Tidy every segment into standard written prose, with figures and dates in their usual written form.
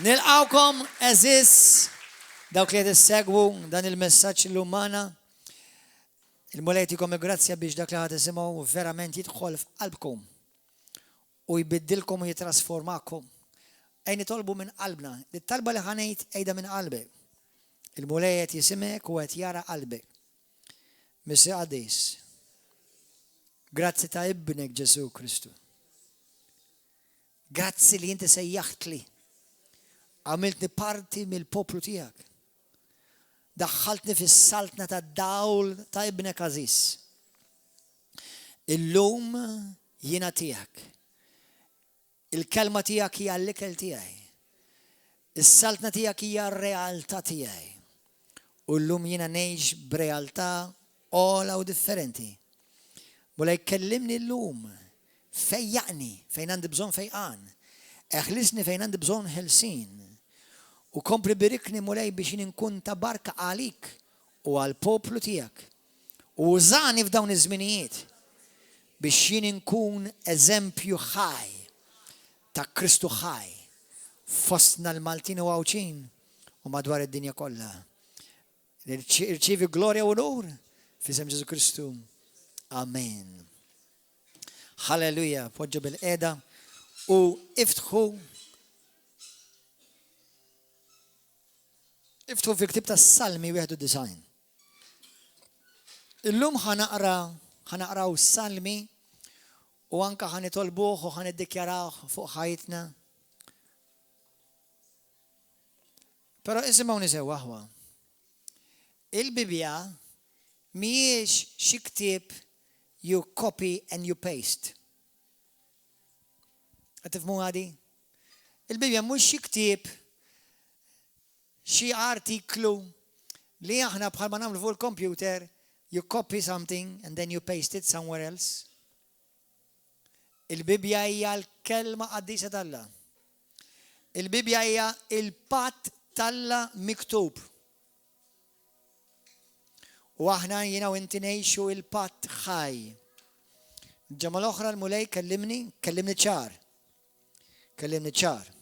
Nilqawkom eżis dawk li qed issegwu dan il-messaġġ illum magħna. Il-Mulej jtikom il-grazzja biex dak li ħad tisimgħu verament jidħol f'qalbkom u jbiddilkom u jitrasformakom. Ejn nitolbu minn qalbna. It-talba li ħa ngħid għidha minn qalbek. Il-Mulej qed jisimek u qed jara qalbek. Missier Qaddis, grazzi ta' ibnek Ġesu Kristu. Grazzi li inti sejjaħtli. Għamiltni parti mill-poplu tiegħek. Daħħaltni fis-saltna tad-dawl ta' ibnek għażiż. Illum jiena tiegħek. Il-kelma tiegħek hija l-ikel tiegħi. Is-saltna tiegħek hija r-realtà tiegħi. U llum jiena ngħix b'realtà ogħla u differenti. Mulej kellimni llum Fejjaqni fejn għandi bżonn fejqan. Eħlisni fejn għandi bżonn ħelsien. U kompli birikni Mulej biex jien inkun ta' barka għalik u għall-poplu tiegħek. U użani f'dawn iż-żminijiet biex jien inkun eżempju ħaj ta' Kristu ħaj fostna l-Maltin u Għawdxin u madwar id-dinja kollha. Irċievi glorja u unur f'isem Ġesù Kristu. Amen. Halleluja, poġġu bil-qeda u iftħu iftħu fil-ktib tas Salmi 91. Illum ħanaqra ħanaqraw Salmi u anka ħanitolbuh u ħaniddikjaraw fuq ħajtna. Però isimgħuni sewwa aħwa. Il-Bibbja mhijiex xi ktieb you copy and you paste. Qed tifhmuha di? Il-Bibbja mhux xi ktieb xi artiklu li aħna bħalma nagħmlu fuq il-computer you copy something and then you paste it somewhere else. Il-Bibbja hija l-kelma qaddisa t'Alla. Il-Bibbja hija il-patt t'Alla miktub. U aħna jiena u inti ngħixu il-patt ħaj. Ġimgħa l-oħra l-Mulej kellimni, kellimni ċar. Kellimni ċar.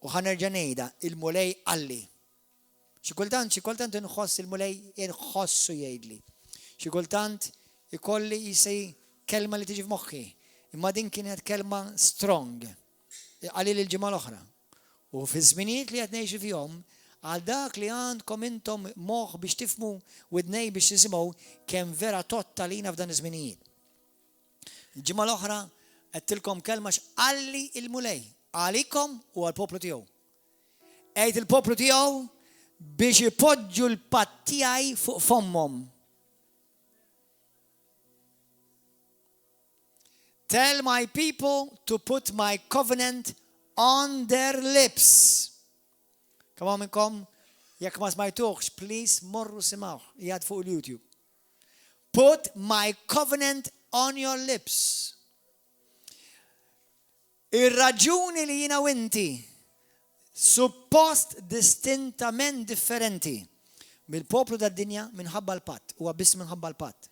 U ħa nerġa' ngħidha, il-Mulej qalli. Xi kultant, xi kultant inħoss il-Mulej inħossu jgħidli. Xi kultant ikolli jisi kelma li tiġi f'moħħi. Imma din kienet kelma strong. Qalli l-ġimgħa l-oħra. U fi żminijiet li qed ngħixu fihom, għal dak li għandkom intom moħħ biex tifhmu widnej biex tisimgħu kemm vera tgħodd għalina f'dan iż-żminijiet. Il-ġimgħa l-oħra għedtilkom kelma x'qalli il-Mulej għalikom u għall-poplu tiegħu. Għid il-poplu tiegħu biex ipoġġu l-patt tiegħi fuq fommhom. Tell my people to put my covenant on their lips. Kemm hawn minnkom jekk ma smajtuhx, please morru simgħuh, qiegħed fuq il-YouTube. Put my covenant on your lips. Ir-raġuni li jiena u inti suppost distintament differenti mill-poplu tad-dinja minħabba l-patt, huwa biss minħabba l-patt.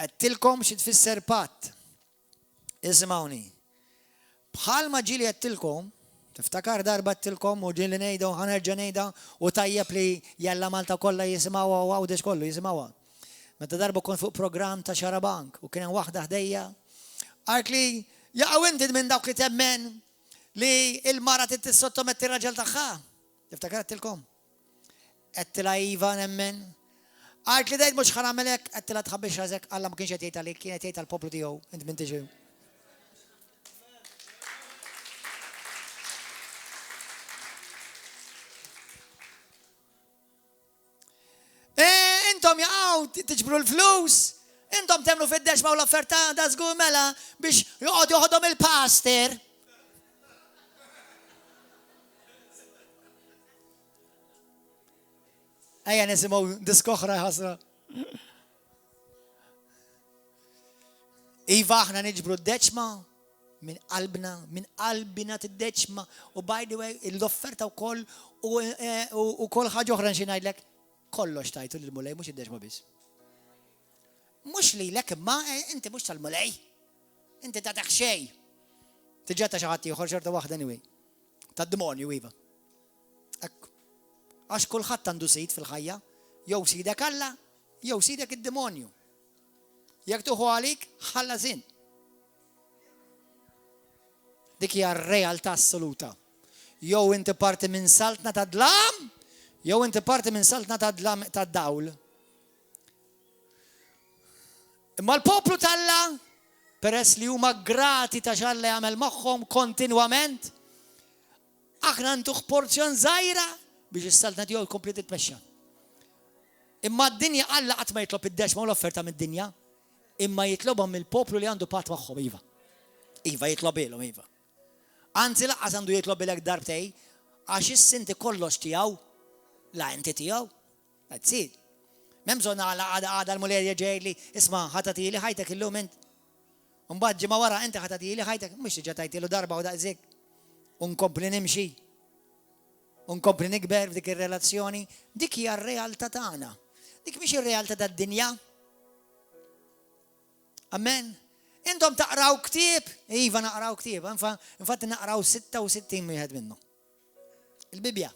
Għedtilkom xi tfisser patt. Isimgħuni. Bħalma ġieli għedtilkom, tiftakar darba għedtilkom u ġieli ngħidha u ħanerġa' ngħidha u tajjeb li jalla Malta kollha jisimgħuha u Għawdex kollu jisimgħuha. Meta darba kont fuq programm ta' Xarabank u kien hemm waħda ħdejja, qaltli jaqgħu inti minn dawk li temmen li l-mara trid tissottometti r-raġel tagħha. Tiftakar għedtilkom? Għedtilha iva nemmen. Qaltli dejt mhux ħa nagħmel hekk, għedtilha tħabbix rasek, Alla ma kienx qed jgħid għalik, kien qed jgħid għall-poplu tiegħu, int m'intix hu. Eh, intom jaqgħu tiġbru l-flus, intom temlu fid-deċma u l-offerta da żgur mela biex joqgħod joħodhom il-pastor. Ejja nisimgħu diskoħra ħasra. Iva aħna niġbru d-deċma minn qalbna, minn qalbina t-deċma u by the way, l-offerta u koll eh, u koll ħaġa oħra nxi ngħidlek, kollox tajtu lill-Mulej mhux id-deċma biss. Mhux lilek imma eh, inti mhux tal-Mulej. Inti ta' xejn. Tiġa ta' xi ħadd ieħor xorta waħda anyway. Tad-demonju iva. Ekku. Għax kulħadd għandu sid fil-ħajja, jew sidek Alla, jew sidek id-demonju. Jekk tuħu għalik, ħalla żin. Dik hija r-realtà assoluta. Jew inti parti minn saltna ta' dlam, jew inti parti minn saltna ta' dlam ta' dawl. Imma l-poplu t'Alla, peress li huma grati ta' x'Alla jagħmel magħhom kontinwament, aħna ntuh porzjon żgħira biex is-saltna tiegħu tkompli titmexxa. Imma d-dinja Alla qatt ma jitlob id-deċma u l-offerta mid-dinja, imma jitlobhom mill-poplu li għandu patt magħhom, iva. Iva, jitlobilhom, iva. Anzi lanqas għandu jitlobilek darbtej, għax issa inti kollox tiegħu, la inti tiegħu. That's it. M'hemm bżonn għala għada għada l-Mulej jerġa' jgħidli, isma' ħa tagħtili ħajtek illum int. Mbagħad ġimgħa wara inti ħa tagħtili ħajtek, mhux diġà tajtilu darba u daqshekk. U nkompli nimxi. U nkompli nikber f'dik ir-relazzjoni. Dik hija r-realtà tagħna. Dik mhix ir-realtà tad-dinja. Amen. Intom taqraw ktieb? Iva naqraw ktieb. Infatti naqraw 66 wieħed minnu. Il-Bibbja.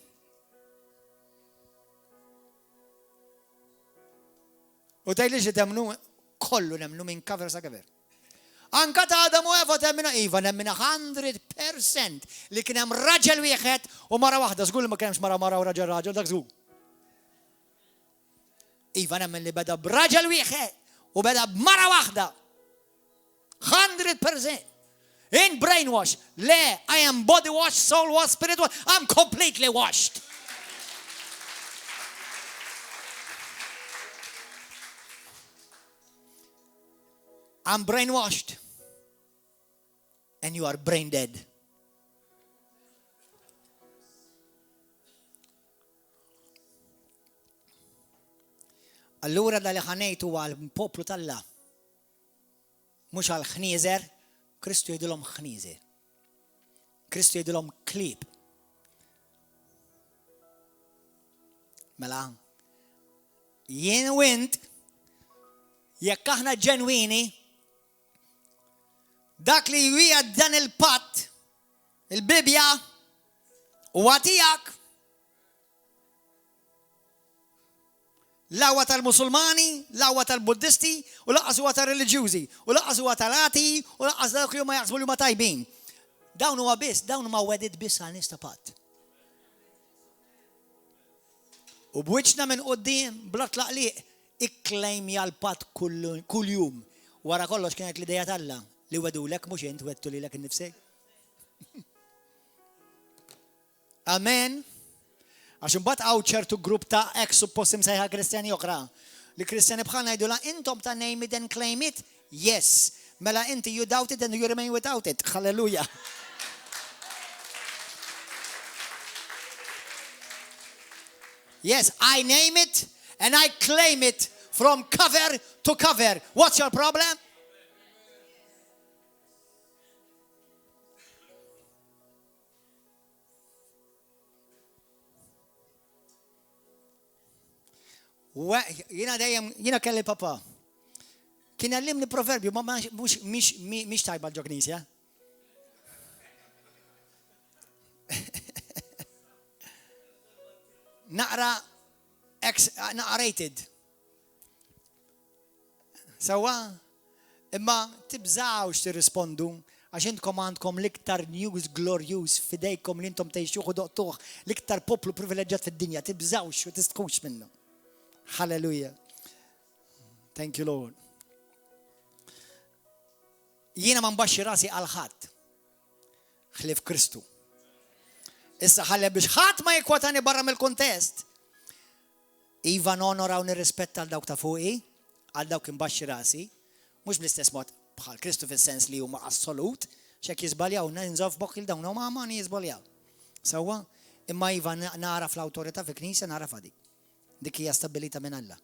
U tgħidli xi temmnu kollu nemmnu minn cover sa cover. Anka ta' Adam u Eva temmina iva nemmina 100% li kien hemm raġel wieħed u mara waħda, żgur li ma kienx mara mara u raġel raġel, dak żgur. Iva nemmen li beda b'raġel wieħed u beda b'mara waħda. 100%. In brainwash. Le, I am body washed, soul washed, spirit washed. I'm completely washed. I'm brainwashed. And you are brain dead. Allura da li ħanejt huwa għall-poplu t'Alla. Mhux għal ħnieżer, Kristu jgħidilhom ħnieżer. Kristu jgħidilhom klieb. Mela, jien u int, jekk aħna ġenwini, dak li jwiegħed dan il-patt, il-Bibja, huwa tiegħek. La huwa tal-Musulmani, la huwa tal-Buddisti, u lanqas huwa tar-reliġjużi, u lanqas huwa tal-atei, u lanqas dawk li huma jaħsbu li huma tajbin. Dawn huwa biss, dawn huma wegħdiet biss għal nies ta' patt. U b'wiċċna minn quddiem bla tlaqliq ikklejmja l-patt kuljum. Wara kollox kienet l-idea t'Alla li wedulek mhux int wedtu lilek innifsek. Amen. Għax imbagħad hawn ċertu grupp ta' ex suppost imsejħa Kristjani oħra. Li Kristjani bħalna jgħidula intom ta' name it and claim it? Yes. Mela inti you doubt it and you remain without it. Hallelujah. Yes, I name it and I claim it from cover to cover. What's your problem? Jina dejjem, jina kelli papa. Kien għallimni proverbju, ma mhux mhix tajba ġo knisja. Naqra ex naqra rated. Sewwa? Imma tibżgħux tirrispondu għax intkom għandkom l-iktar news glorjuż f'idejkom li intom tgħixuh u doqtuh, l-iktar poplu privileġġjat fid-dinja, tibżgħux u tistħux minnu. Hallelujah. Thank you Lord. Jiena ma nbaxxi rasi għal ħadd. Ħlief Kristu. Issa ħalli biex ħadd ma jikkwotani barra mill-kuntest. Iva nonora u nirrispetta għal dawk ta' fuqi, għal dawk inbaxxi rasi, mhux bl-istess mod bħal Kristu fis-sens li huma assolut, x'hekk jiżbaljaw ninżaw f'bokki 'l dawn huma umani jiżbaljaw. Sewwa? Imma iva nagħraf l-awtorità fil-Knisja nagħrafha dik. Dik hija stabbilita minn Alla.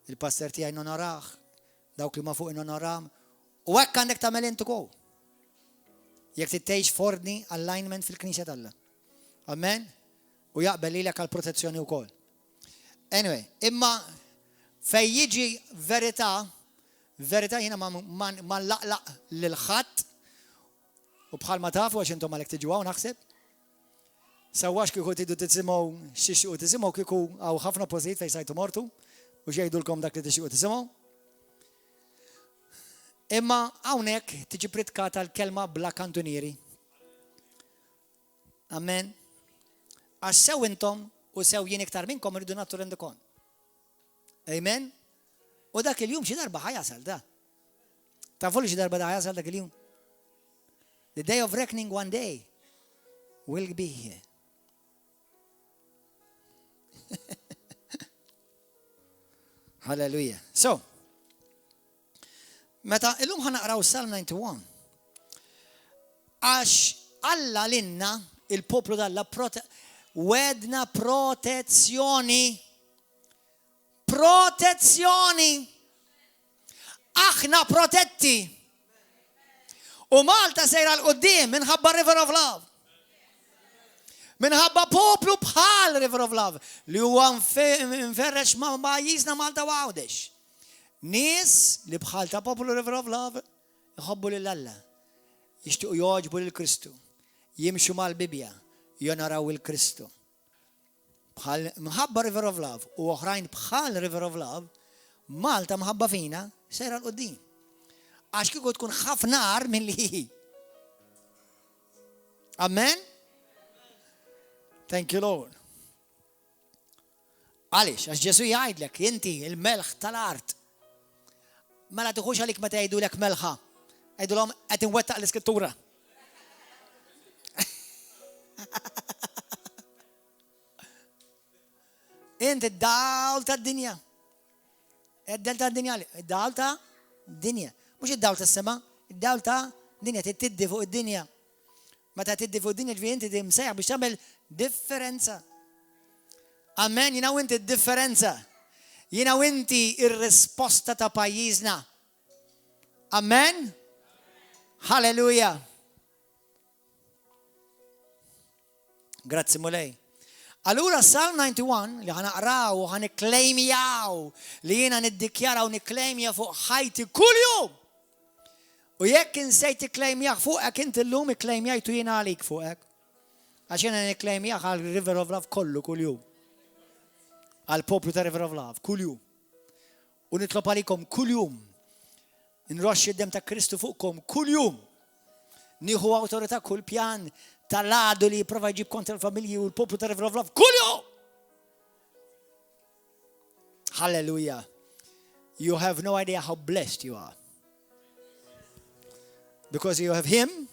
Il-pastor tiegħi nonorah, dawk li huma fuqi nonorahom, u hekk għandek tagħmel int ukoll. Jekk trid tgħix f'ordni, alignment fil-Knisja t'Alla. Amen? U jaqbel lilek għal protezzjoni wkoll. Anyway, imma fej jiġi verità, verità jiena ma nlaqlaq lil ħadd. U bħalma tafu għax intom għalhekk tiġu hawn naħseb. Sewwa għax kieku tridu tisimgħu x'tixtiequ tisimgħu kieku hawn ħafna postijiet fejn sajtu mortu u x'jgħidulkom dak li tixtiequ tisimgħu. Imma hawnhekk tiġi pritkata l-kelma bla kantunieri. Amen. Għax sew intom u sew jien iktar minnkom irridu nagħtu rendikont. Amen. U dak il-jum xi darba ħajasal da. Tafu li xi darba da ħajasal dak il-jum. The day of reckoning one day will be here. Hallelujah. So, meta illum ħanaqraw Psalm 91. Għax Alla lilna, il-poplu d'Alla, wedna protezzjoni. Protezzjoni. Aħna protetti. U Malta sejra l-qoddim minħabba River of Love. Minħabba poplu bħal River of Love li huwa mferrex ma' pajjiżna Malta u Għawdex. Nies li bħal ta' poplu River of Love iħobbu lil Alla, jixtiequ jogħġbu lil Kristu, jimxu mal-Bibbja, jonoraw il Kristu. Bħal mħabba River of Love u oħrajn bħal River of Love, Malta mħabba fina sejra l-qoddim. Għax kieku tkun ħafna agħar milli hi. Amen? Thank you, Lord. Għaliex, għax Ġesu jgħidlek, inti il-melħ tal-art. Mela tiħux għalik meta jgħidulek melħa. Għidulhom qed inwettaq l-iskrittura. Inti d-dawl tad-dinja. Id-dawl tad-dinja, id-dawl ta' dinja. Mhux id-dawl tas-sema, id-dawl ta' dinja, tiddi fuq id-dinja. Meta tiddi fuq id-dinja ġifieri inti msejjaħ biex tagħmel differenza. Amen, jiena u inti differenza. Jiena u inti ir-risposta ta' pajjiżna. Amen. Hallelujah. Grazzi Mulej. Allura Psalm 91 li ħanaqraw u ħaniklejmjaw li jiena niddikjara u niklejmja fuq ħajti kuljum. U jekk insejt tikklejmjah fuqek inti llum ikklejmjajtu jiena għalik fuqek. Għax jiena nikklejmjah għal River of Love kollu kuljum. Għal poplu ta' River of Love kuljum. U nitlob għalikom kuljum. Nroxxi d-dem ta' Kristu fuqkom kuljum. Nieħu awtorità kull pjan tal-għadu li jipprova jġib kontra l-familji u l-poplu ta' River of Love kuljum. Hallelujah. You have no idea how blessed you are. Because you have Him,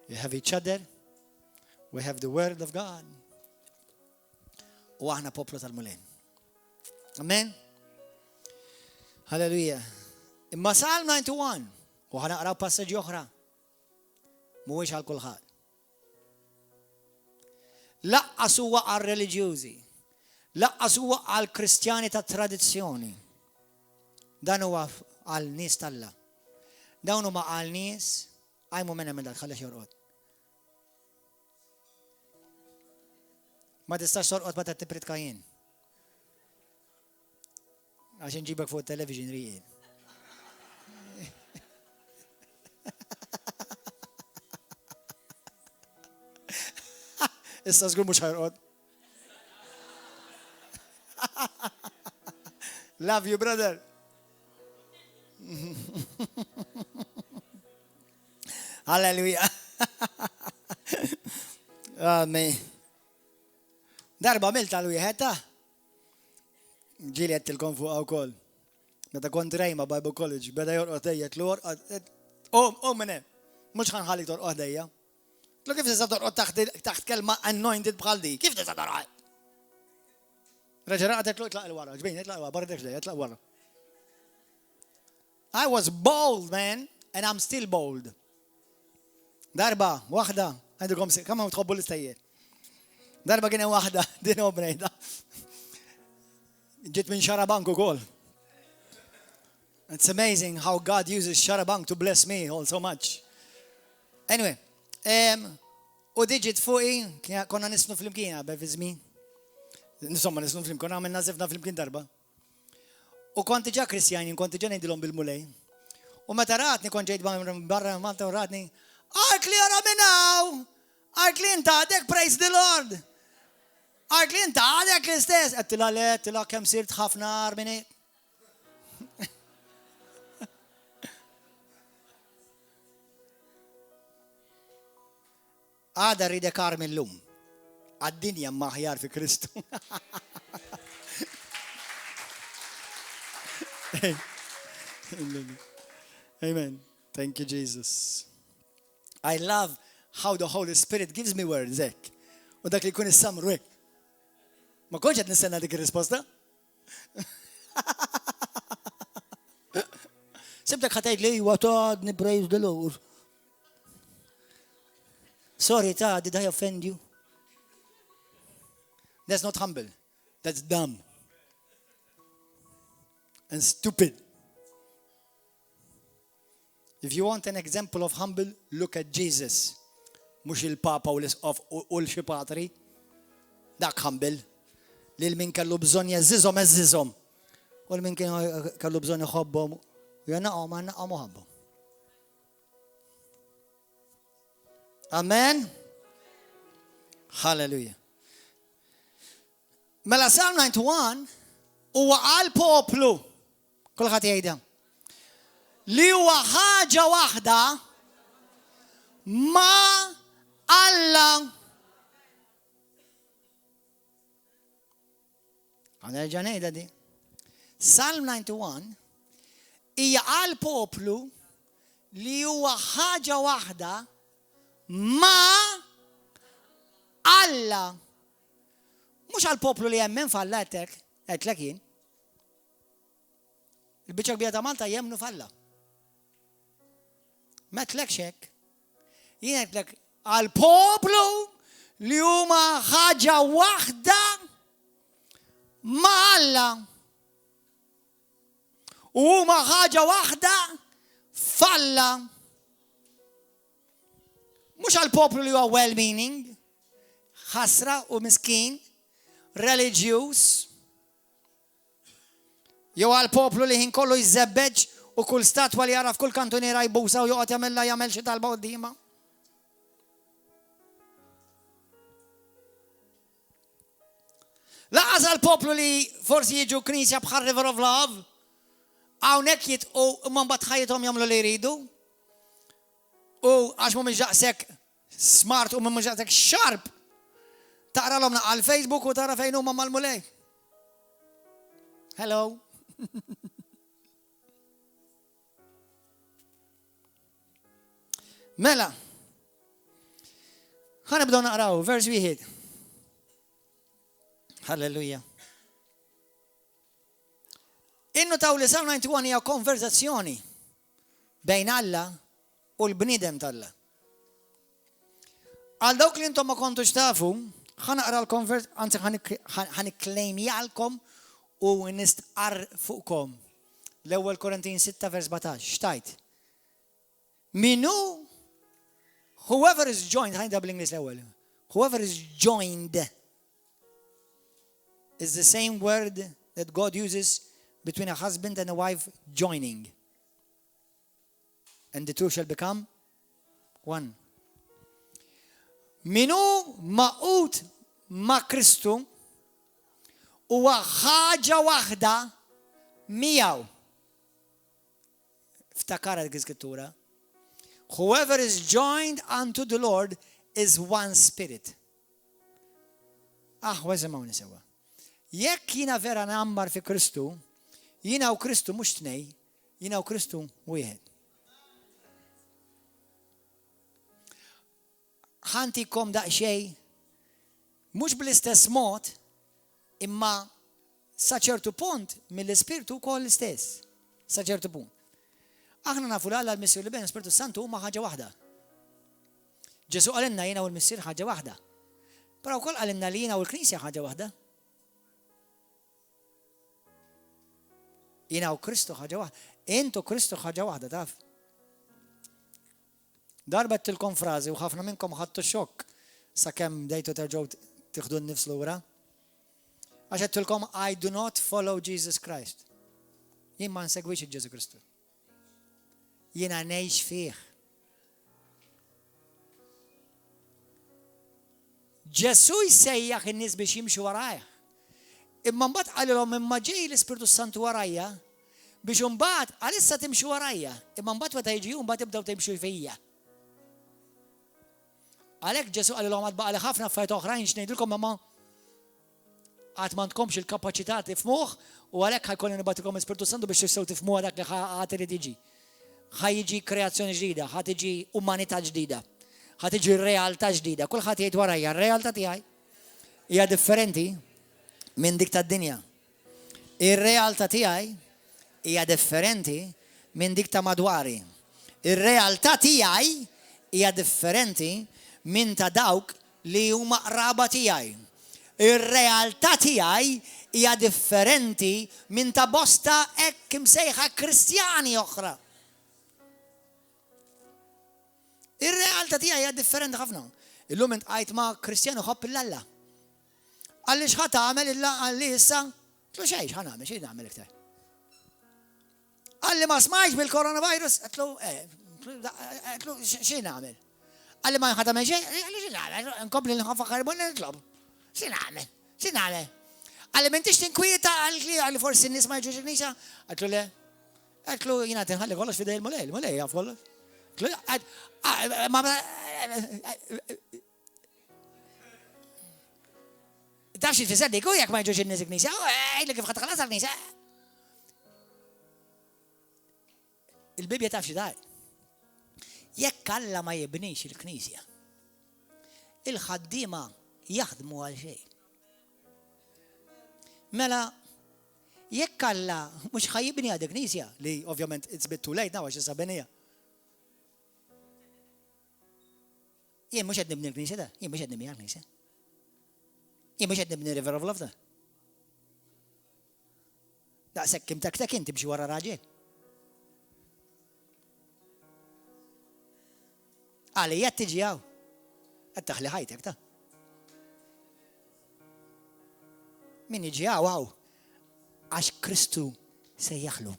you have each other, we have the Word of God. U aħna poplu tal-Mulej. Amen. Hallelujah. Imma Psalm 91, u ħanaqraw passaġġi oħra, mhuwiex għal kulħadd. Laqqas huwa għal reliġjużi. Laqqas huwa għal Kristjani ta' tradizzjoni. Dan huwa għal nies talla. Dawn huma għal nies għajmu minn hemm dak ħalli jorqod. Ma tistax torqod meta tipritka jien. Għax nġibek fuq television rijin. Issa żgur mhux ħarqod. Love you, brother. Hallelujah. Amen. Darba għamilt għal wieħed ta' Ġieli għedtilkom fuqha wkoll. Meta kont Rejma Bible College, beda jorqod ejja, tlu orqod, qum, qum minn hemm. Mhux ħa nħallik torqod ħdejja. Tlu kif tista' torqod taħt kelma anointed bħal di? Kif tista' torqod? Reġa' raqad tlu itlaq il-wara, ġbejn itlaq il-wara, barra ħdejja, itlaq wara. I was bold, man, and I'm still bold. Darba, waħda, għandilkom kemm tħobbu l-istejjer. Darba kien hemm waħda, din obrejda. Ġiet minn Xarabank ukoll. It's amazing how God uses Xarabank to bless me all so much. Anyway, um, u diġit fuqi, konna nisnu fl-imkien qabel fi żmien. Insomma, nisnu fl-imkien, konna għamilna zifna fl-imkien darba. U kont diġà Kristjan, jien kont diġà ngħidilhom bil-Mulej. U meta ratni kont ġejt barra Malta u ratni, Għalt li ora minn hawn! Għalt li int għadek praise the Lord! Għalt li int għadek l-istess! Għedtilha le, għedtilha kemm sirt ħafna agħar minn hekk. Għada rridek agħar mil-lum. Għad-dinja imma aħjar fi Kristu. Amen. Thank you, Jesus. I love how the Holy Spirit gives me words hekk. U dak li jkun issamru hekk. Ma kontx qed nistenna dik ir-risposta. Sibtek ħatejt li huwa tgħadni praise the Lord. Sorry ta' did I offend you? That's not humble. That's dumb. And stupid. If you want an example of humble, look at Jesus. Mhux il-Papa u l-Isqof u l-xi patri. Dak humble. Lil min kellu bżonn jeżżiżhom eżżiżhom. U l min kellu bżonn iħobbhom u jgħannaqhom għannaqhom u ħabbhom. Amen. Hallelujah. Mela Psalm 91 huwa għal poplu Kulħadd jgħidha. Li huwa ħaġa waħda ma' Alla. Għanerġa' ngħidha di. Psalm 91 hija għal poplu li huwa ħaġa waħda ma' Alla. Mhux għal poplu li jemmen f'Alla għedtek, għedtlek jien. Il-biċċa kbira ta' Malta jemmnu f'Alla. M'għedtlekx hekk. Jien għedtlek għal poplu li huma ħaġa waħda ma' Alla. U huma ħaġa waħda f'Alla. Mhux għal poplu li huwa well-meaning, ħasra u miskin, reliġjuż, jew għal poplu li ħin kollu jżebbeġ u kull statwa li jara f'kull kantuniera jbusa u joqgħod jagħmilha jagħmel xi talba quddiemha. Laqas għal poplu li forsi jiġu knisja bħal River of Love, hawnhekk jitqu imma mbagħad ħajjithom jagħmlu li jridu. U għax mhumiex daqshekk smart u mhumiex daqshekk sharp, taqralhom naqra l-Facebook u tara fejn huma mal-Mulej. Hello. Mela, ħa nibdew naqraw vers wieħed. Halleluja. Innutaw li Psalm 91 hija konverzazzjoni bejn Alla u l-bniedem t'Alla. Għal dawk li intom ma kontux tafu, ħa naqra l-konvers, anzi ħa nikklejmjalkom u nistqarr fuqkom. L-ewwel Korintin 6 vers 17, xtajt. Minu whoever is joined, ħajda bl-Ingliż l-ewwel. Whoever is joined is the same word that God uses between a husband and a wife joining. And the two shall become one. Minu maqut ma' Kristu huwa ħaġa waħda miegħu. Ftakara dik l-iskrittura. Whoever is joined unto the Lord is one spirit. Aħwa isimgħuni sewwa. Jekk jiena vera ngħammar fi Kristu, jiena u Kristu mhux tnej, jiena u Kristu wieħed. Ħantikom daqsxejn mhux bl-istess mod, imma sa ċertu punt mill-Ispirtu wkoll l-istess. Sa ċertu punt. Aħna nafu l Alla l-Missier li ben Spirtu Santu huma ħaġa waħda. Ġesu qalilna jiena u l-Missier ħaġa waħda. Però wkoll qalilna li jiena u l-Knisja ħaġa waħda. Jiena u Kristu ħaġa waħda. Int u Kristu ħaġa waħda, taf. Darba għedtilkom frażi u ħafna minnkom ħadtu xokk sakemm bdejtu terġgħu tieħdu n-nifs lura. Għax għedtilkom I do not follow Jesus Christ. Jien ma nsegwix il Ġesu Kristu. Jiena ngħix fih. Ġesù jsejjaħ in-nies biex jimxu warajh. Imma mbagħad qalilhom imma ġej l-Ispirtu Santu warajja biex imbagħad għalissa timxu warajja, imma mbagħad meta jiġi hu mbagħad tibdew timxu fija. Għalhekk Ġesù qalilhom għad baqali ħafna affarijiet oħrajn x'ngħidilkom imma għad m'għandkomx il-kapaċità tifhmuh u għalhekk ħajkolli nibgħatilkom l-Ispirtu Santu biex tistgħu tifhmuha dak li għad irid jiġi. Ħa jiġi kreazzjoni ġdida, ħa tiġi umanità ġdida, ħa tiġi realtà ġdida. Kulħadd jgħid warajja, r-realtà tiegħi hija differenti minn dik tad-dinja. Ir-realtà tiegħi hija differenti minn dik ta' madwari. Ir-realtà tiegħi hija differenti minn ta' dawk li huma qraba tiegħi. Ir-realtà tiegħi hija differenti minn ta' bosta hekk imsejħa Kristjani oħra. Ir-realtà tiegħi hija differenti ħafna. Illum intqajt ma' Kristjan iħobb 'l Alla. Qalli x'ħa tagħmel illa qalli issa, tlu xejn x'ħa nagħmel, xejn nagħmel iktar. Qalli ma smajtx bil-coronavirus, għedtlu, eh, għedtlu xejn nagħmel. Qalli ma ħa tagħmel xejn, qalli xejn nagħmel, nkompli nħafakar bon nitlob. Xejn nagħmel, xejn nagħmel. Qalli m'intix tinkwieta, qalli forsi n-nies ma jiġux il-knisja, għedtlu le. Għedtlu jiena tinħalli kollox fidej il-Mulej, il-Mulej jaf kollox. Taf xi tfisser dik u jekk ma jiġux in-nies il-knisja, għidli kif ħadd ħalas għall-knisja. Il-Bibbja taf xi tgħid. Jekk Alla ma jibnix il-knisja, il-ħaddiema jaħdmu għal xejn. Mela, jekk Alla mhux ħa jibni għad knisja, li ovvjament it's bit too late now għax issa benija. Jien mhux qed nibni l-knisja da, jien mhux qed nibni l-knisja. Jien mhux qed nibni River of Love da. Daqshekk imtektek inti timxi wara raġel. Għali qed tiġi hawn. Qed taħli ħajtek ta' Min jiġi hawn hawn għax Kristu sejjaħlu.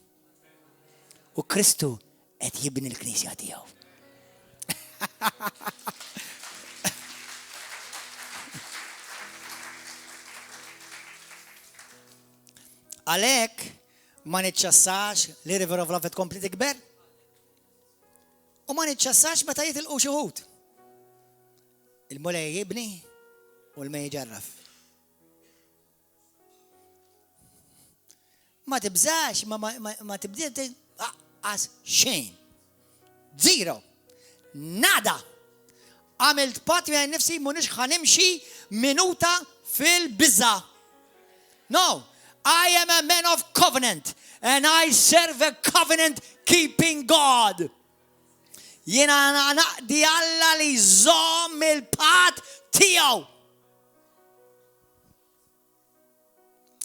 U Kristu qed jibni l-knisja tiegħu. Għalhekk ma niċċassax li River of Love tkompli tikber. U ma niċċassax meta jitilqu xi wħud. Il-Mulej jibni u l-mej jġarraf. Ma tibżax, ma, ma, ma, ma tibdil aqqas xejn. Zero. Nada. Għamilt patt miegħi nifsi mhux ħanimxi minuta fil-biża. No, I am a man of covenant and I serve a covenant keeping God. Jiena naqdi Alla li jżomm il-patt tiegħu.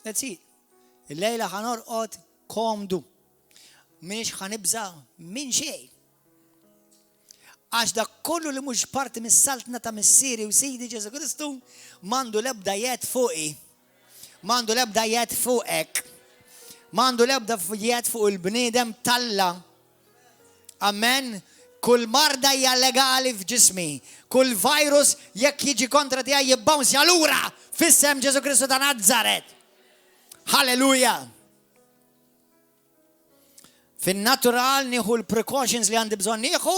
That's it. Il-lejla ħa norqod komdu. M'iniex ħa nibża' minn xejn. Għax dak kollu li mhux parti mis-saltna ta' Missieri u Sidi Ġesu Kristu m'għandu l-ebda jed fuqi. M'għandu l-ebda jed fuqek. M'għandu l-ebda jed fuq il-bniedem t'Alla. Amen. Kull marda hija legali f'ġismi. Kull virus jekk jiġi kontra tiegħi jibbawnsja lura f'isem Ġesu Kristu ta' Nazaret. Halleluja! Fin-natural nieħu l-precautions li għandi bżonn nieħu,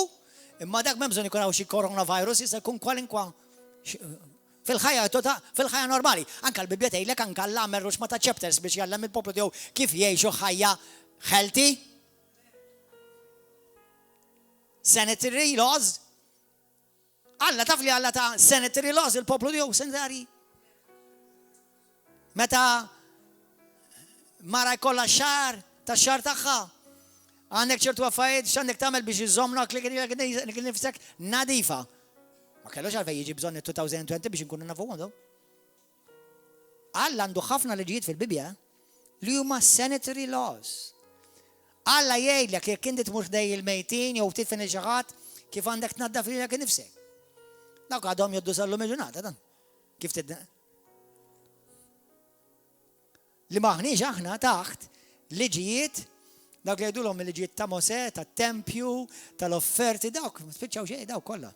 imma dak m'hemm bżonn ikun hawn xi coronavirus jista' jkun kwalinkwa fil-ħajja tota, fil-ħajja normali. Anka l-Bibbja tgħidlek anka Alla għamel ruxma ta' chapters biex jgħallem il-poplu tiegħu kif jgħixu ħajja healthy. Sanitary laws. Alla taf li Alla ta' sanitary laws il-poplu tiegħu sanitary. Meta mara jkollha xar ta' xar tagħha, għandek ċertu affarijiet x'għandek tagħmel biex iżommlok li nifsek nadifa. Ma kellux għalfejn jiġi bżonn 2020 biex inkunu nafu għandhom. Alla għandu ħafna liġijiet fil-Bibbja li huma sanitary laws. Alla jgħidlek jekk inti tmur ħdej il-mejtin jew tidfen lil xi ħadd kif għandek tnaddaf lilek innifsek. Dawk għadhom joddu sal-lum il-ġurnata dan. Kif tidna? Li maħniex aħna taħt liġijiet dawk li jgħidulhom il-liġijiet ta' Mosè, tat-tempju, tal-offerti, dawk, spiċċaw xejn, dawk kollha.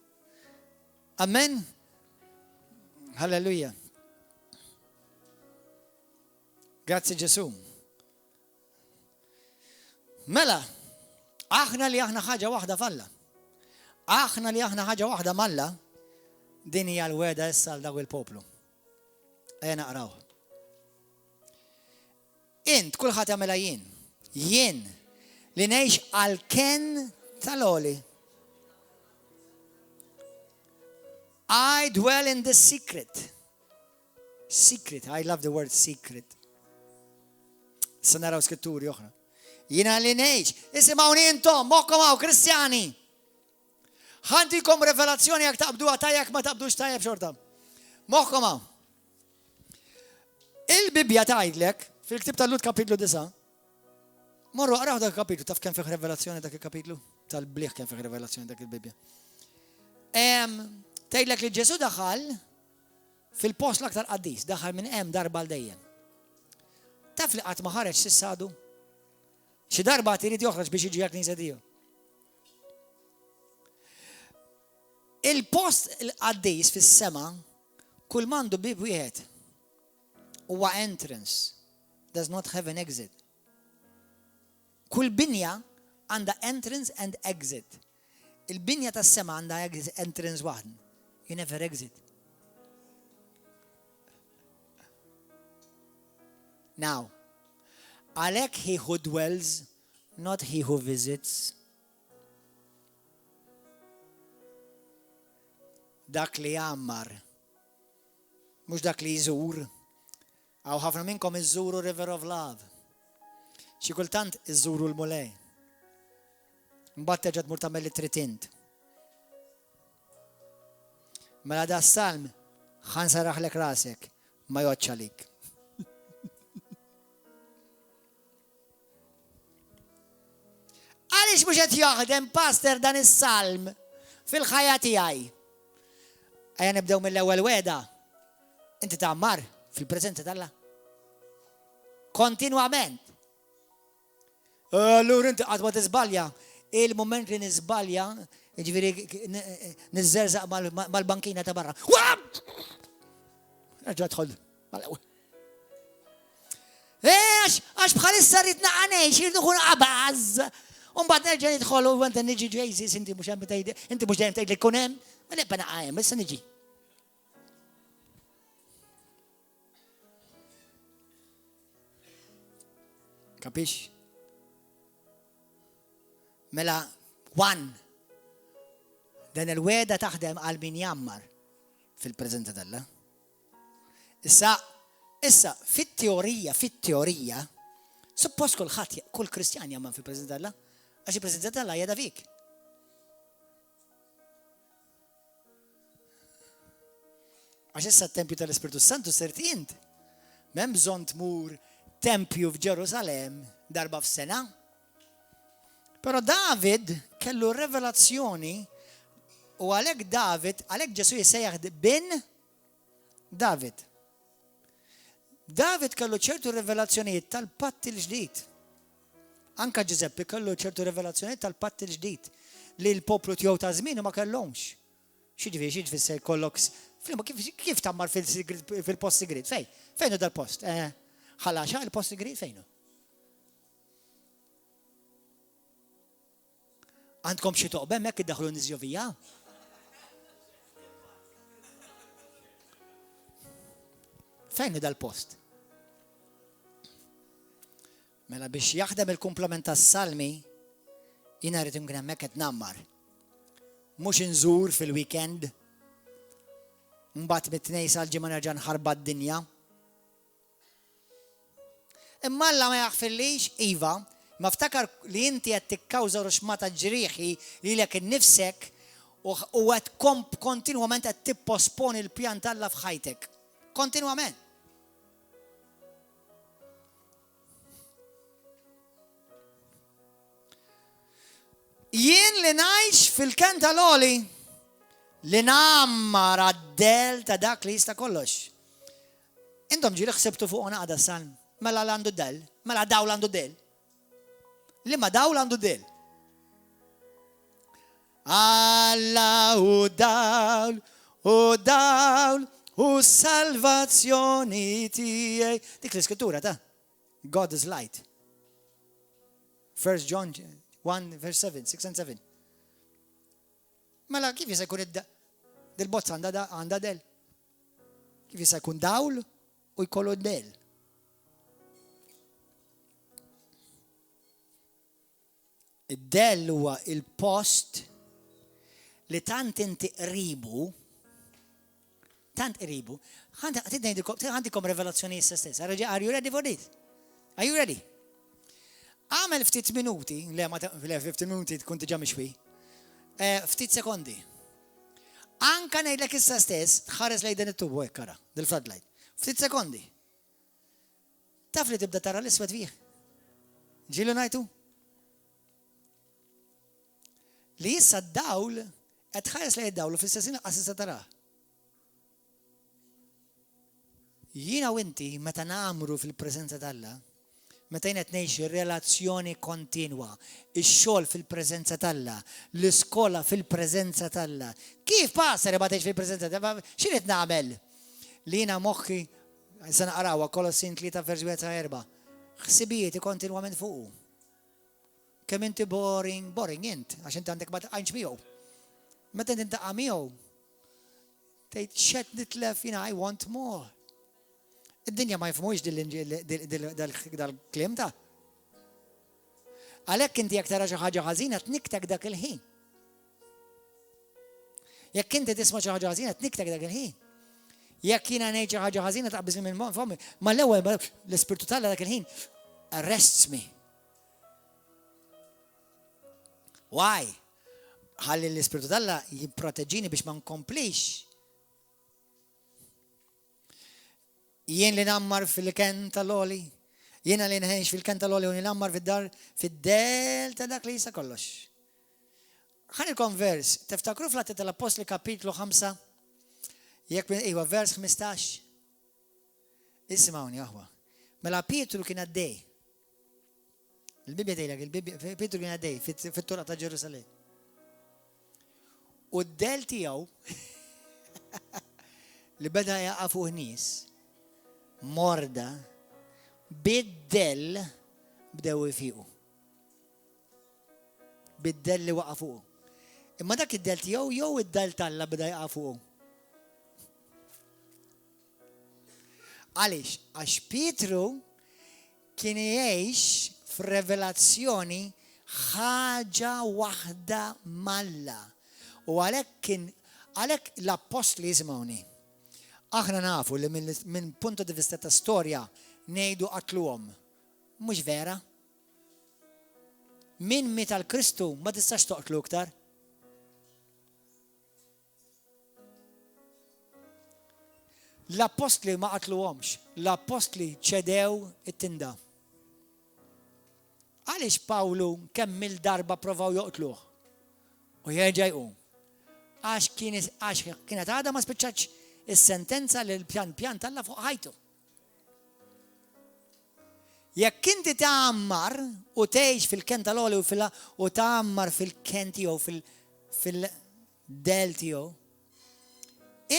Amen. Halleluja. Grazzi Ġesu. Mela, aħna li aħna ħaġa waħda falla. Aħna li aħna ħaġa waħda malla, din hija l-weda issa għal daw il-poplu. Ejja naqraw. Int, kulħadd jagħmilha jien. Jien li ngħix għall-kenn tal-għoli. I dwell in the secret. Secret, I love the word secret. Se naraw skritturi oħra. Jiena li ngħix, isimgħuni intom, moħħkom hawn Kristjani. Ħantikom revelazzjoni jekk taqbduha tajjeb ma taqbdux tajjeb xorta. Moħħkom hawn. Il-Bibbja tgħidlek fil-ktib tal-Lut kapitlu 9. Morru aqraw dak il-kapitlu, taf kemm fih revelazzjoni dak il-kapitlu? Tal-bliħ kemm fih revelazzjoni dak il-Bibbja. Tgħidlek li Ġesu daħal fil-post l-aktar qaddis, daħal minn hemm darba għal dejjem. Taf li qatt ma ħareġ s'issa għadu? Xi darba għad irid joħroġ biex jiġi għall-knisja tiegħu. Il-post il-qaddis fis-sema kull m'għandu bib wieħed. Huwa entrance, does not have an exit. Kull binja għandha entrance and exit. Il-binja tas-sema għandha entrance waħd. You never exit. Now, għalhekk he who dwells, not he who visits. Dak li jgħammar, mhux dak li jżur. Hawn ħafna minnkom iżżuru River of Love. Xi kultant iżżuru l-Mulej. Mbagħad terġa' tmur tagħmel li trid int. Mela da salm ħansaraħlek rasek ma jgħodx għalik. Għaliex mhux qed jaħdem pastor dan is-salm fil-ħajja tiegħi? Ejja nibdew mill-ewwel wegħda. Inti tgħammar fil-preżenza t'Alla. Kontinwament. Allura inti qatt ma tiżbalja. Il-moment li niżbalja, jiġifieri niżżerżaq mal-bankina ta' barra. Nerġa' dħol mal-ewwel. Għax, għax bħalissa rrid naqa' ngħix, irrid nkun qabaż. U mbagħad nerġa' nidħol u għandha niġi ġejżis, inti mhux hemm tgħid, inti mhux dejjem tgħid li jkun hemm, ma nibqa' naqa' hemm, issa niġi. Kapix? Mela, one, dan il-weda taħdem għal min jammar fil-preżenza t'Alla. Issa, issa, fit-teorija, fit-teorija, suppost kulħadd, kull Kristjan jagħmel fil-preżenza t'Alla, għax il-preżenza t'Alla hija fik. Għax issa t-tempju tal-Ispirtu Santu sirt int. M'hemm bżonn tmur tempju f'Ġerusalem darba f'sena. Però David kellu revelazzjoni u għalhekk David, għalhekk Ġesu jissejjaħ bin David. David kellu ċertu revelazzjonijiet tal-patt il-ġdid. Anka Ġużeppi kellu ċertu revelazzjonijiet tal-patt il-ġdid li l-poplu tiegħu ta' żmienu ma kellhomx. X'jiġifieri, xi tfisser jkollok kif tgħammar fil-post sigriet? Fejn? Fejn hu dal-post? Eh, ħalaxa il-post sigriet fejn hu? Għandkom xi toqba hemmhekk iddaħħlu nies ġo fija? Fejn hu dal-post? Mela biex jaħdem il-kumplament tas-salmi, jiena rrid inkun hemmhekk qed ngħammar. Mhux inżur fil-weekend, mbagħad mit-tnejn sal-ġimgħa nerġa' nħarba d-dinja. Imma Alla ma jaħfirlix? Iva, imma ftakar li inti qed tikkawża ruxmata ġrieħi lilek innifsek u qed kontinwament qed tipposponi l-pjan t'Alla f'ħajtek. Kontinwament. Jien li ngħix fil-kenn tal-għoli, li ngħammar għad-dell ta' dak li jista' kollox. Intom ġieli ħsibtu fuq naqda salm, mela l għandu dell, mela dawl għandu dell. Liema dawl għandu dell? Alla u dawl, u dawl, U salvazzjoni tiegħi. Dik l-iskrittura ta' God is light. 1 John 1 verse 7, 6 and 7. Mela kif jista' jkun id-bozza għandha del? Kif jista' jkun dawl u jkollu del? Id-dell huwa il-post li tant inti qribu, tant qribu, ħantikom revelazzjoni issa stess. Are you ready for this? Are you ready? Għamel ftit minuti, le ma le ftit minuti tkun diġà mixwi. Eh, ftit sekondi. Anka ngħidlek issa stess, tħares lejn din it-tubu hekk ara, dil-floodlight. Ftit sekondi. Taf li tibda tara l-iswed fih. Ġieli ngħidu? Li issa d-dawl qed tħares lejn id-dawl u fl-istess ħin lanqas tista' tarah. Jiena u inti meta nagħmru fil-preżenza t'Alla, meta jien qed ngħix relazzjoni kontinwa, ix-xogħol fil-preżenza t'Alla, l-iskola fil-preżenza t'Alla. Kif pastor ma tgħix fil-preżenza t'Alla? X'irid nagħmel? Li jiena moħħi Se naqrawha Kolossin 3 vers 1 sa 4. Ħsibijieti kontinwament fuqu. Kemm inti boring, boring int, għax inti għandek ma tqajnx miegħu. Meta inti ntaqa' miegħu, tgħid xed nitlef jiena I want more. Id-dinja ma jifhmux dal-kliem ta' Għalhekk inti jekk tara xi ħaġa ħażina tniktek dak il-ħin. Jekk inti tisma' xi ħaġa ħażina tniktek dak il-ħin. Jekk jiena ngħid xi ħaġa ħażina taqbiż minn fommi, ma l-ewwel l-Ispirtu t'Alla dak il-ħin arrests me. Why? Ħalli l-Ispirtu t'Alla jipproteġini biex ma nkomplix. Jien li nammar fil-ken tal-oli, jiena li nħenx fil-ken tal-oli u nammar fid-dar fid-del ta' dak li jista' kollox. Ħanilkom vers, tiftakru fl-Atti tal-Appostli kapitlu 5, jekk iva vers 15. Isimgħuni aħwa. Mela Pietru kien għaddej. Il-Bibbja tgħidlek, il-Bibbja Pietru kien għaddej fit-toroq ta' Ġerusalemm. U d-del tiegħu li beda jaqa' fuq nies morda bid-del bdew ifiqu. Bid-dell li waqa' fuqu. Imma dak id-dell tiegħu jew id-dell t'Alla beda jaqa' fuqu. Għaliex? Għax Pietru kien jgħix f'revelazzjoni ħaġa waħda m'Alla. U għalhekk kien għalhekk l-appostli jisimgħuni. Aħna nafu li minn punto di vista ta' storja ngħidu qatluhom. Mhux vera. Min miet għal Kristu ma tistax toqtlu iktar. L-appostli ma qatluhomx, l-appostli ċedew it-tinda. Għaliex Pawlu kemm il-darba provaw joqtluh u jerġa' jqum? Għax kien għax kienet għadha ma spiċċatx is-sentenza li l-pjan pjan talla fuq ħajtu. Jekk inti tgħammar u tgħix fil-kenn tal-għoli u fil u tgħammar fil-kenn tiegħu fil-dell tiegħu,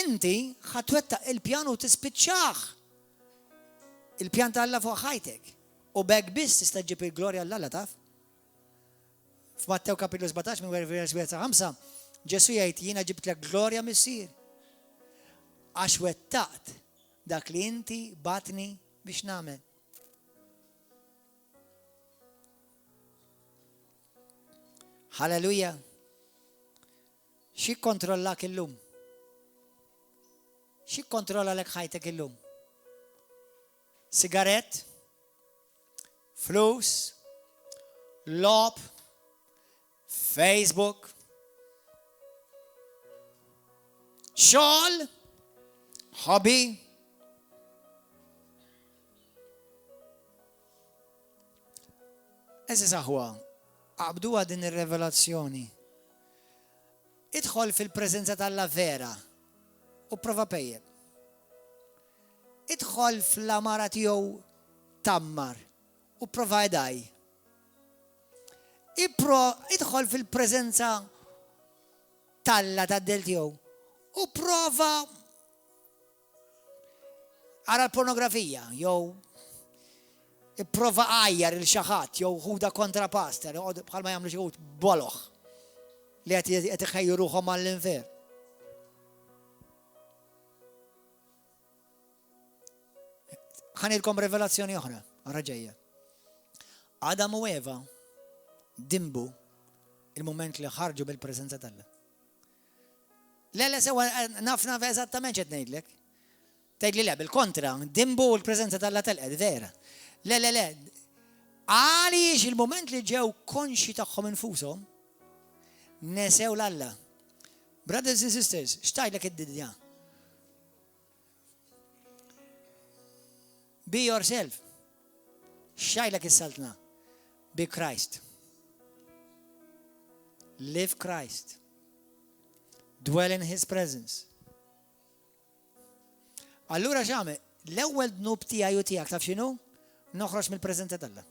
inti ħa twettaq il-pjan u tispiċċah. Il-pjan ta' Alla fuq ħajtek. U b'hekk biss tista' ġġib il-glorja 'l Alla taf. F'Mattew kapitlu 17 minn vers 1 sa 5, Ġesu jgħid jiena ġibtlek glorja missier. Għax wettaqt dak li inti batni biex nagħmel. Halleluja. Xi kontrollak illum? Xi kontrolla lek ħajtek illum? Sigarett? Flus? Lob? Facebook, xogħol, hobby. Eżiż aħwa, qabduha din ir-revelazzjoni. Idħol fil-preżenza t'Alla vera u prova pejjep. Idħol fl-amara tiegħu tammar u prova idaj. Ipro, idħol Ara l-pornografija, jew ipprova għajjar il xi ħadd jew ħuda kontra pastor, bħalma jagħmlu xi wħud boloh li qed iħejju ruħhom għall-infern. Ħanilkom revelazzjoni oħra, oħra ġejja. Adam u Eva dimbu il-moment li ħarġu mill-preżenza t'Alla. Le, le, sewa, naf naf eżattament x'qed ngħidlek. Tgħidli le, bil-kontra, dimbu l-preżenza t'Alla telqet, vera. Le, le, le. Għaliex il-moment li ġew konxi tagħhom infushom, nesew l-Alla. Brothers and sisters, x'tgħidlek id-dinja? Be yourself. X'tgħidlek is-saltna? Be Christ. Live Christ. Dwell in his presence. Allura x'għamel? L-ewwel dnub tiegħi u tiegħek taf x'inhu? Noħroġ mill-preżenza t'Alla.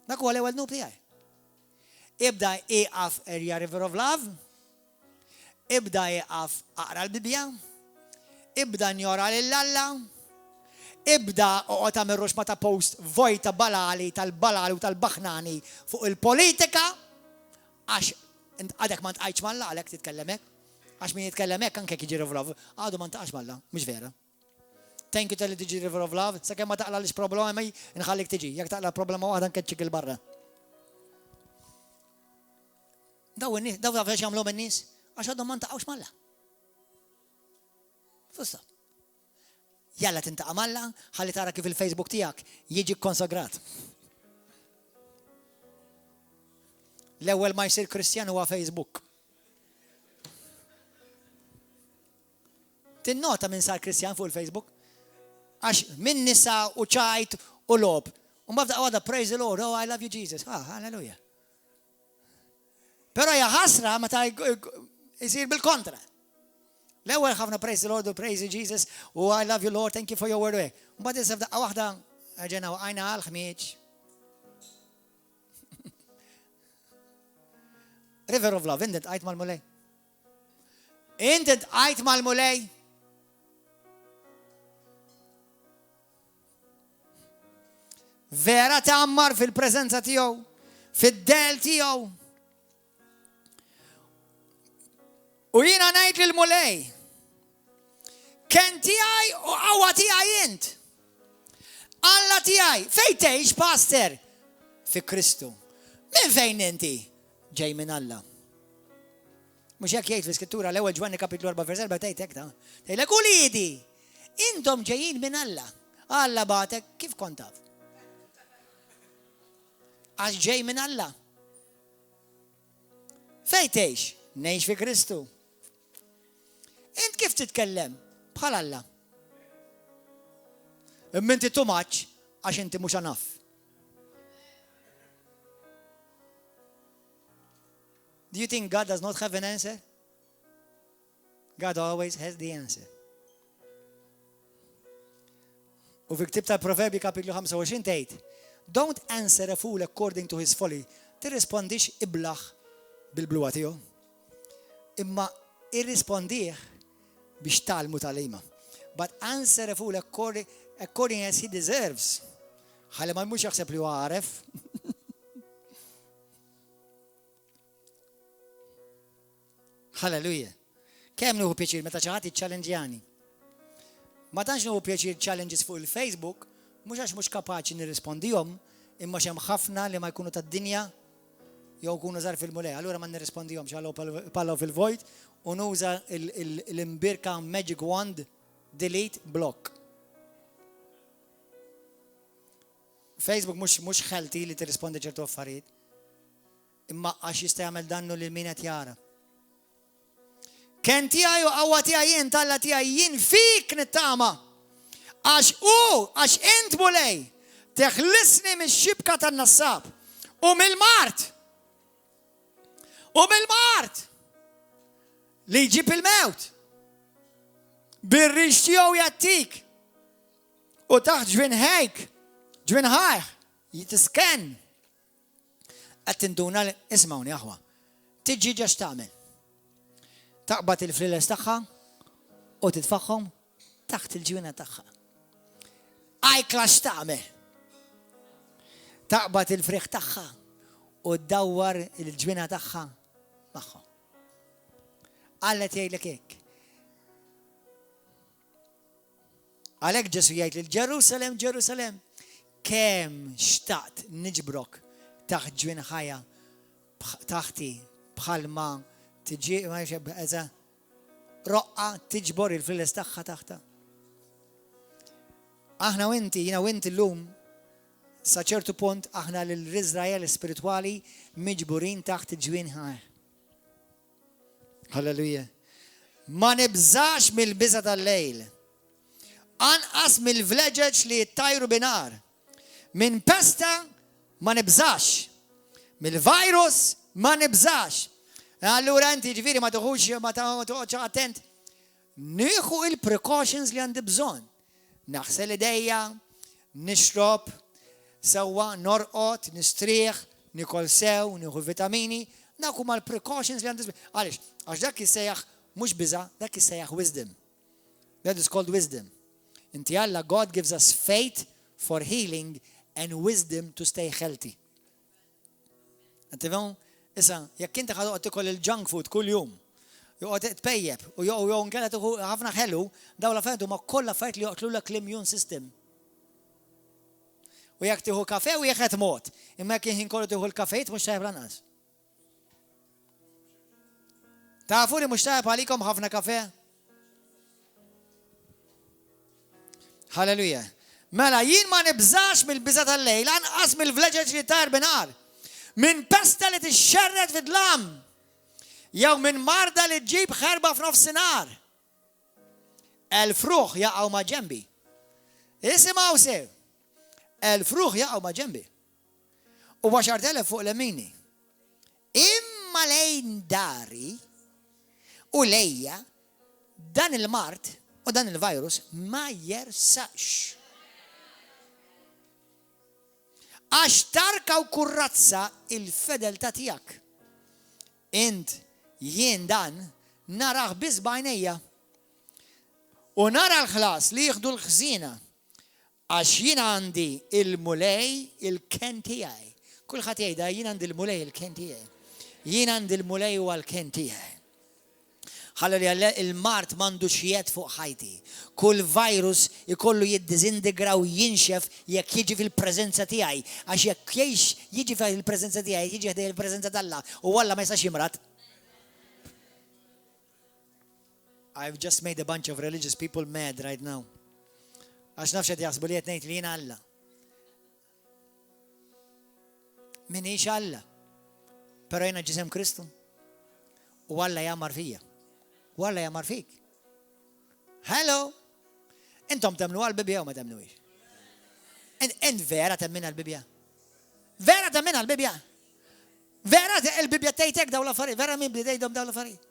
Dak huwa l-ewwel dnub tiegħi. Ibda iqaf Area River of Love, ibda iqaf aqra l-Bibbja, ibda njora lil Alla, ibda oqgħod tagħmel ruxma ta' post vojta balali tal-balali u tal-baħnani fuq il-politika għax għadek ma ntqajtx m'Alla għalhekk titkellem hekk. Għax min jitkellem hekk anke jekk jiġi River of Love, għadu ma ntaqax m'Alla, mhux vera. Thank you talli tiġi River of Love, sakemm ma taqla' problemi nħallik tiġi. Jekk taqla' problema waħda nkeċċik il-barra. Daw in-nies, daw taf jagħmluhom in-nies għax għadhom ma ntaqgħux m'Alla. Fusta. Jalla tintaqa' m'Alla ħalli tara kif il-Facebook tiegħek jiġi konsagrat. L-ewwel ma jsir Kristjan huwa Facebook. Tinnota min sar Kristjan fuq il-Facebook? Għax minn nisa u ċajt u lob. U mbagħad għada praise the Lord, oh I love you Jesus. Ah, hallelujah. Però hija ħasra meta jsir bil-kontra. L-ewwel ħafna praise the Lord u praise Jesus u I love you Lord, thank you for your word. Mbagħad issa f'daqqa waħda ġena waqajna għal ħmieġ. River of Love, inti tqajt mal-Mulej. Inti tqajt mal-Mulej. Vera tgħammar fil-preżenza tiegħu, fid-del tiegħu. U jiena ngħid lil Mulej, ken tiegħi u qawwa tiegħi int. Alla tiegħi, fejn tgħix pastor? Fi Kristu. Minn fejn inti? Ġej minn Alla. Mhux hekk jgħid fl-Iskrittura l-ewwel Ġwanni kapitlu 4 vers 4 tgħid hekk ta' tgħidlek uliedi, intom ġejjin minn Alla. Alla bagħtek kif kont taf? Għax ġej minn Alla. Fejn tgħix? Ngħix fi Kristu. Int kif titkellem? Bħal Alla. Imma inti too much għax inti mhux enough. Do you think God does not have an answer? God always has the answer. U fi ktib tal-Proverbi kapitlu 25 tgħid, Don't answer a fool according to his folly. Tirrispondix iblaħ bil-bluwa tiegħu. Imma irrispondih biex talmu tal-ima. But answer a fool according, according as he deserves. Ħalli ma jmux jaħseb li huwa għaref. Halleluja. Kemm nieħu pjaċir meta xi ħadd jiċċallenġjani. Ma tantx nieħu pjaċir challenges fuq il-Facebook, mhux għax mhux kapaċi nirrispondihom, imma x'hemm ħafna li ma jkunu tad-dinja jew jkunu żgħar fil-Mulej. Allura ma nirrispondihomx għalhom pallu fil-vojt u nuża l-imbirka magic wand delete block. Facebook mhux mhux healthy li tirrispondi ċertu affarijiet. Imma għax jista' jagħmel dannu lil min qed jara. Ken tiegħi u qawwa tiegħi jien talla tiegħi jien fik nittama. Għax u għax int mulej teħlisni mix-xibka tan-nassab u mill-mart. U mill-mart li jġib il-mewt. Bir-rix tiegħu jattik. U taħt ġwinħejk, ġwinħajh, jitisken. Qed tinduna li ismawni aħwa. Tiġi ġa x'tagħmel? Taqbad il-fliles tagħha u titfaħħom taħt il-ġwina tagħha. Ajkla x'tagħmel? Taqbad il-friħ tagħha u ddawwar il-ġwina tagħha magħhom. Alla jgħidlek hekk. Għalhekk Ġesu jgħid lil Ġerusalem, Ġerusalem, kemm xtaqt niġbrok taħt ġwinħajja taħti bħalma tiġi roqqa tiġbor il-flieles tagħha taħtha. Aħna u inti, jiena u inti llum, sa ċertu punt aħna l-Iżrael spiritwali miġburin taħt ġwinħajh. Halleluja. Ma nibżax mill-biża tal-lejl. Anqas mill-vleġeġ li jittajru binar. Minn pesta ma nibżax. Mill-virus ma nibżax. Allura inti ġifieri ma tuħux ma toqgħodx attent. Nieħu il-precautions li għandi bżonn. Naħsel idejja, nixrob, sewwa, norqod, nistrieħ, nikol sew, nieħu vitamini, dawk huma l-precautions li għandi bżonn. Għaliex? Għax dak jissejjaħ mhux biża', dak jissejjaħ wisdom. That is called wisdom. Inti Alla, God gives us faith for healing and wisdom to stay healthy. Tifhmu? Issa, jekk inti ħa toqgħod tikol il-junk food kuljum, joqgħod tpejjep u jew jew nkella tieħu ħafna ħelu, dawn l-affarijiet huma kollha affarijiet li joqtlulek l-immune system. U jekk tieħu kafe wieħed mod, imma jekk il-ħin kollu tieħu l-kafejt mhux tajjeb lanqas. Tafu li mhux tajjeb għalikom ħafna kafe? Halleluja. Mela jien ma nibżax mill-biża tal-lejl, anqas mill-vleġeġ li tar binhar. Minn pesta li tixxerred fid-dlam. Jew minn marda li ġġib ħerba f'nofsinhar. Elf ruħ jaqgħu ma' ġenbi. Isimgħu sew. Elf ruħ jaqgħu ma' ġenbi. U 10,000 fuq lemini. Imma lejn dari u lejja dan il-mard u dan il-virus ma jersaqx. Għax tarka u kurrazza il-fedeltà tiegħek. Int jien dan narah biss b'għajnejja. U nara l-ħlas li jieħdu l-ħżiena. Għax jien għandi il-Mulej il-kenn tiegħi. Kulħadd jgħidha, jien għandi l-Mulej il-kenn tiegħi. Jien għandi l-Mulej huwa l-kenn tiegħi. Ħalli il-mard m'għandux jedd fuq ħajti. Kull virus ikollu jiddiżindigra u jinxef jekk jiġi fil-preżenza tiegħi. Għax jekk jgħix jiġi fil-preżenza tiegħi, jiġi ħdej il-preżenza t'Alla u Alla ma jistax jimrad. I've just made a bunch of religious people mad right now. Għax nafx qed jaħsbu li qed ngħid li jiena Alla. Minix Alla. Però jiena ġisem Kristu. U Alla jagħmar fija. U Alla jagħmar fik. Hello! Intom temnu għal-Bibja u ma temnuhiex. Int vera temmin għal-Bibja? Vera temmin għal-Bibja? Vera il-Bibja tgħidek dawn l-affarijiet, vera min bdejthom dawn l-affarijiet?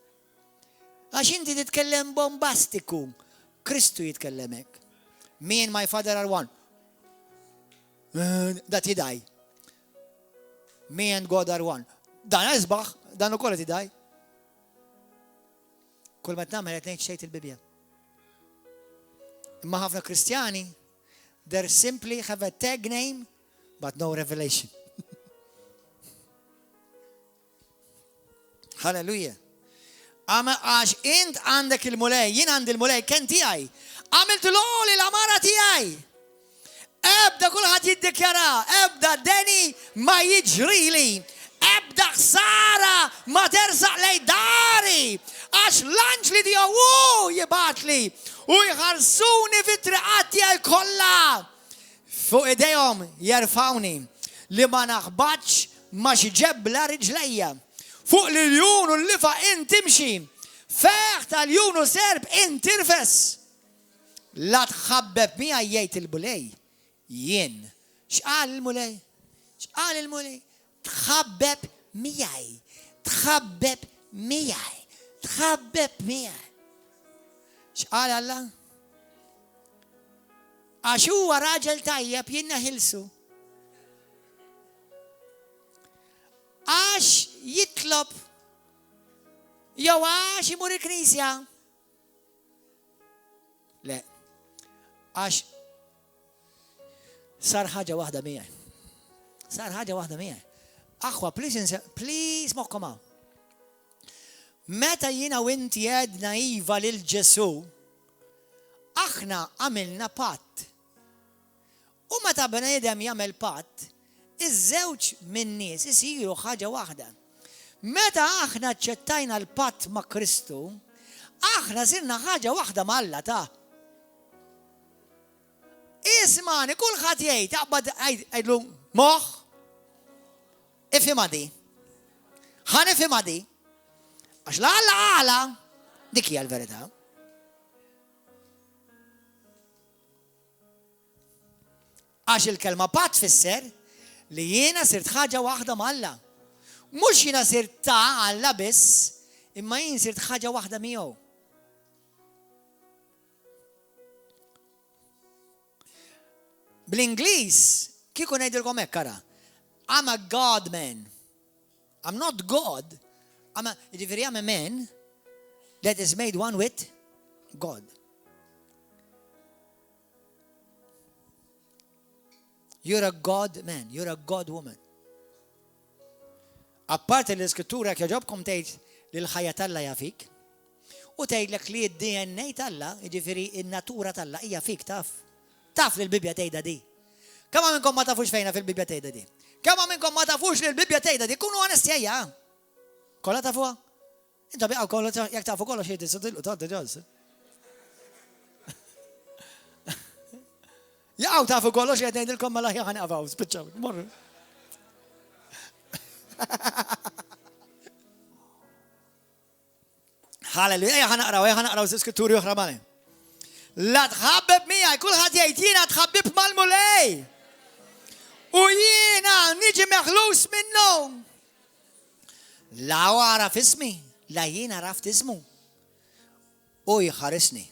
Għax inti titkellem bombastiku, Kristu jitkellem hekk. Me and my father are one. Eh, dat jidaj. Me and God are one. Dan isbaħ, dan ukoll qed jidaj. Kull ma tnagħmel qed ngħid xejn il-Bibja. Imma ħafna Kristjani, they simply have a tag name but no revelation. Halleluja. Għax int għandek il-mulej, jien għandi l-mulej, ken tiegħi. Għamilt l-għoli l-amara tiegħi. Ebda kulħadd jiddikjara, ebda deni ma jiġrili, ebda ħsara ma tersaq lej dari, għax l-anġli tiegħu hu jibgħatli u jħarsuni fit-triqat tiegħi kollha. Fuq idejhom jerfgħuni, li ma naħbatx ma' xi ġebla riġlejja. Fuq l-iljun u l-lifgħa int timxi, ferħ ta' ljun u serp int tirfes. La tħabbeb miegħi jgħid il-Mulej, jien. X'qal il-Mulej? X'qal il-Mulej? Tħabbeb miegħi, tħabbeb miegħi, tħabbeb miegħi. X'qal Alla? Għax huwa raġel tajjeb jien neħilsu. Għax jitlob jew għax imur il-knisja. Le. Għax Sar ħaġa waħda miegħi. Sar ħaġa waħda miegħi. Aħwa, please, please moħħkom hawn. Meta jiena u inti għedna iva lil Ġesù, aħna għamilna patt. U meta bniedem jagħmel patt, iż-żewġ min-nies isiru ħaġa waħda. Meta aħna aċċettajna l-patt ma' Kristu, aħna sirna ħaġa waħda ma' Alla ta'. Ismani, kulħadd jgħid, aqbad għidlu moħħ, ifhimha di. Ħa nifhimha di. Għax la Alla għala, dik hija l-verità. Għax il-kelma patt tfisser li jiena sirt ħaġa waħda ma' Alla. Mhux jiena sirt ta' Alla biss, imma jien sirt ħaġa waħda miegħu. Bl-Ingliż, kieku ngħidilkom hekk ara. I'm a God man. I'm not God. I'm a, jiġifieri I'm a man that is made one with God. You're a God man, you're a God woman. Apparti l-iskrittura kjoġobkom tgħid li l-ħajja t'Alla hija fik, u tgħidlek li d-DNA t'Alla, jiġifieri n-natura t'Alla hija fik taf. Taf li l-Bibbja tgħidha di. Kemm minnkom ma tafux fejna fil-Bibbja tgħidha di? Kemm minnkom ma tafux li l-Bibbja tgħidha di? Kunu onesti ejja. Kollha tafuha? Intom jaqgħu kollox jekk tafu kollox jgħid tista' tgħaddi ġals. Jaqgħu tafu kollox jgħid ngħidilkom mela ħja ħanqafaw, spiċċaw, morru. Halleluja, ejja ħanaqraw, ejja ħanaqraw skritturi oħra mali. La tħabbeb miegħi, kulħadd jgħid jiena tħabbib mal-Mulej. U jiena niġi meħlus minnu. La hu għaraf ismi, la jien għaraft ismu. U jħarisni.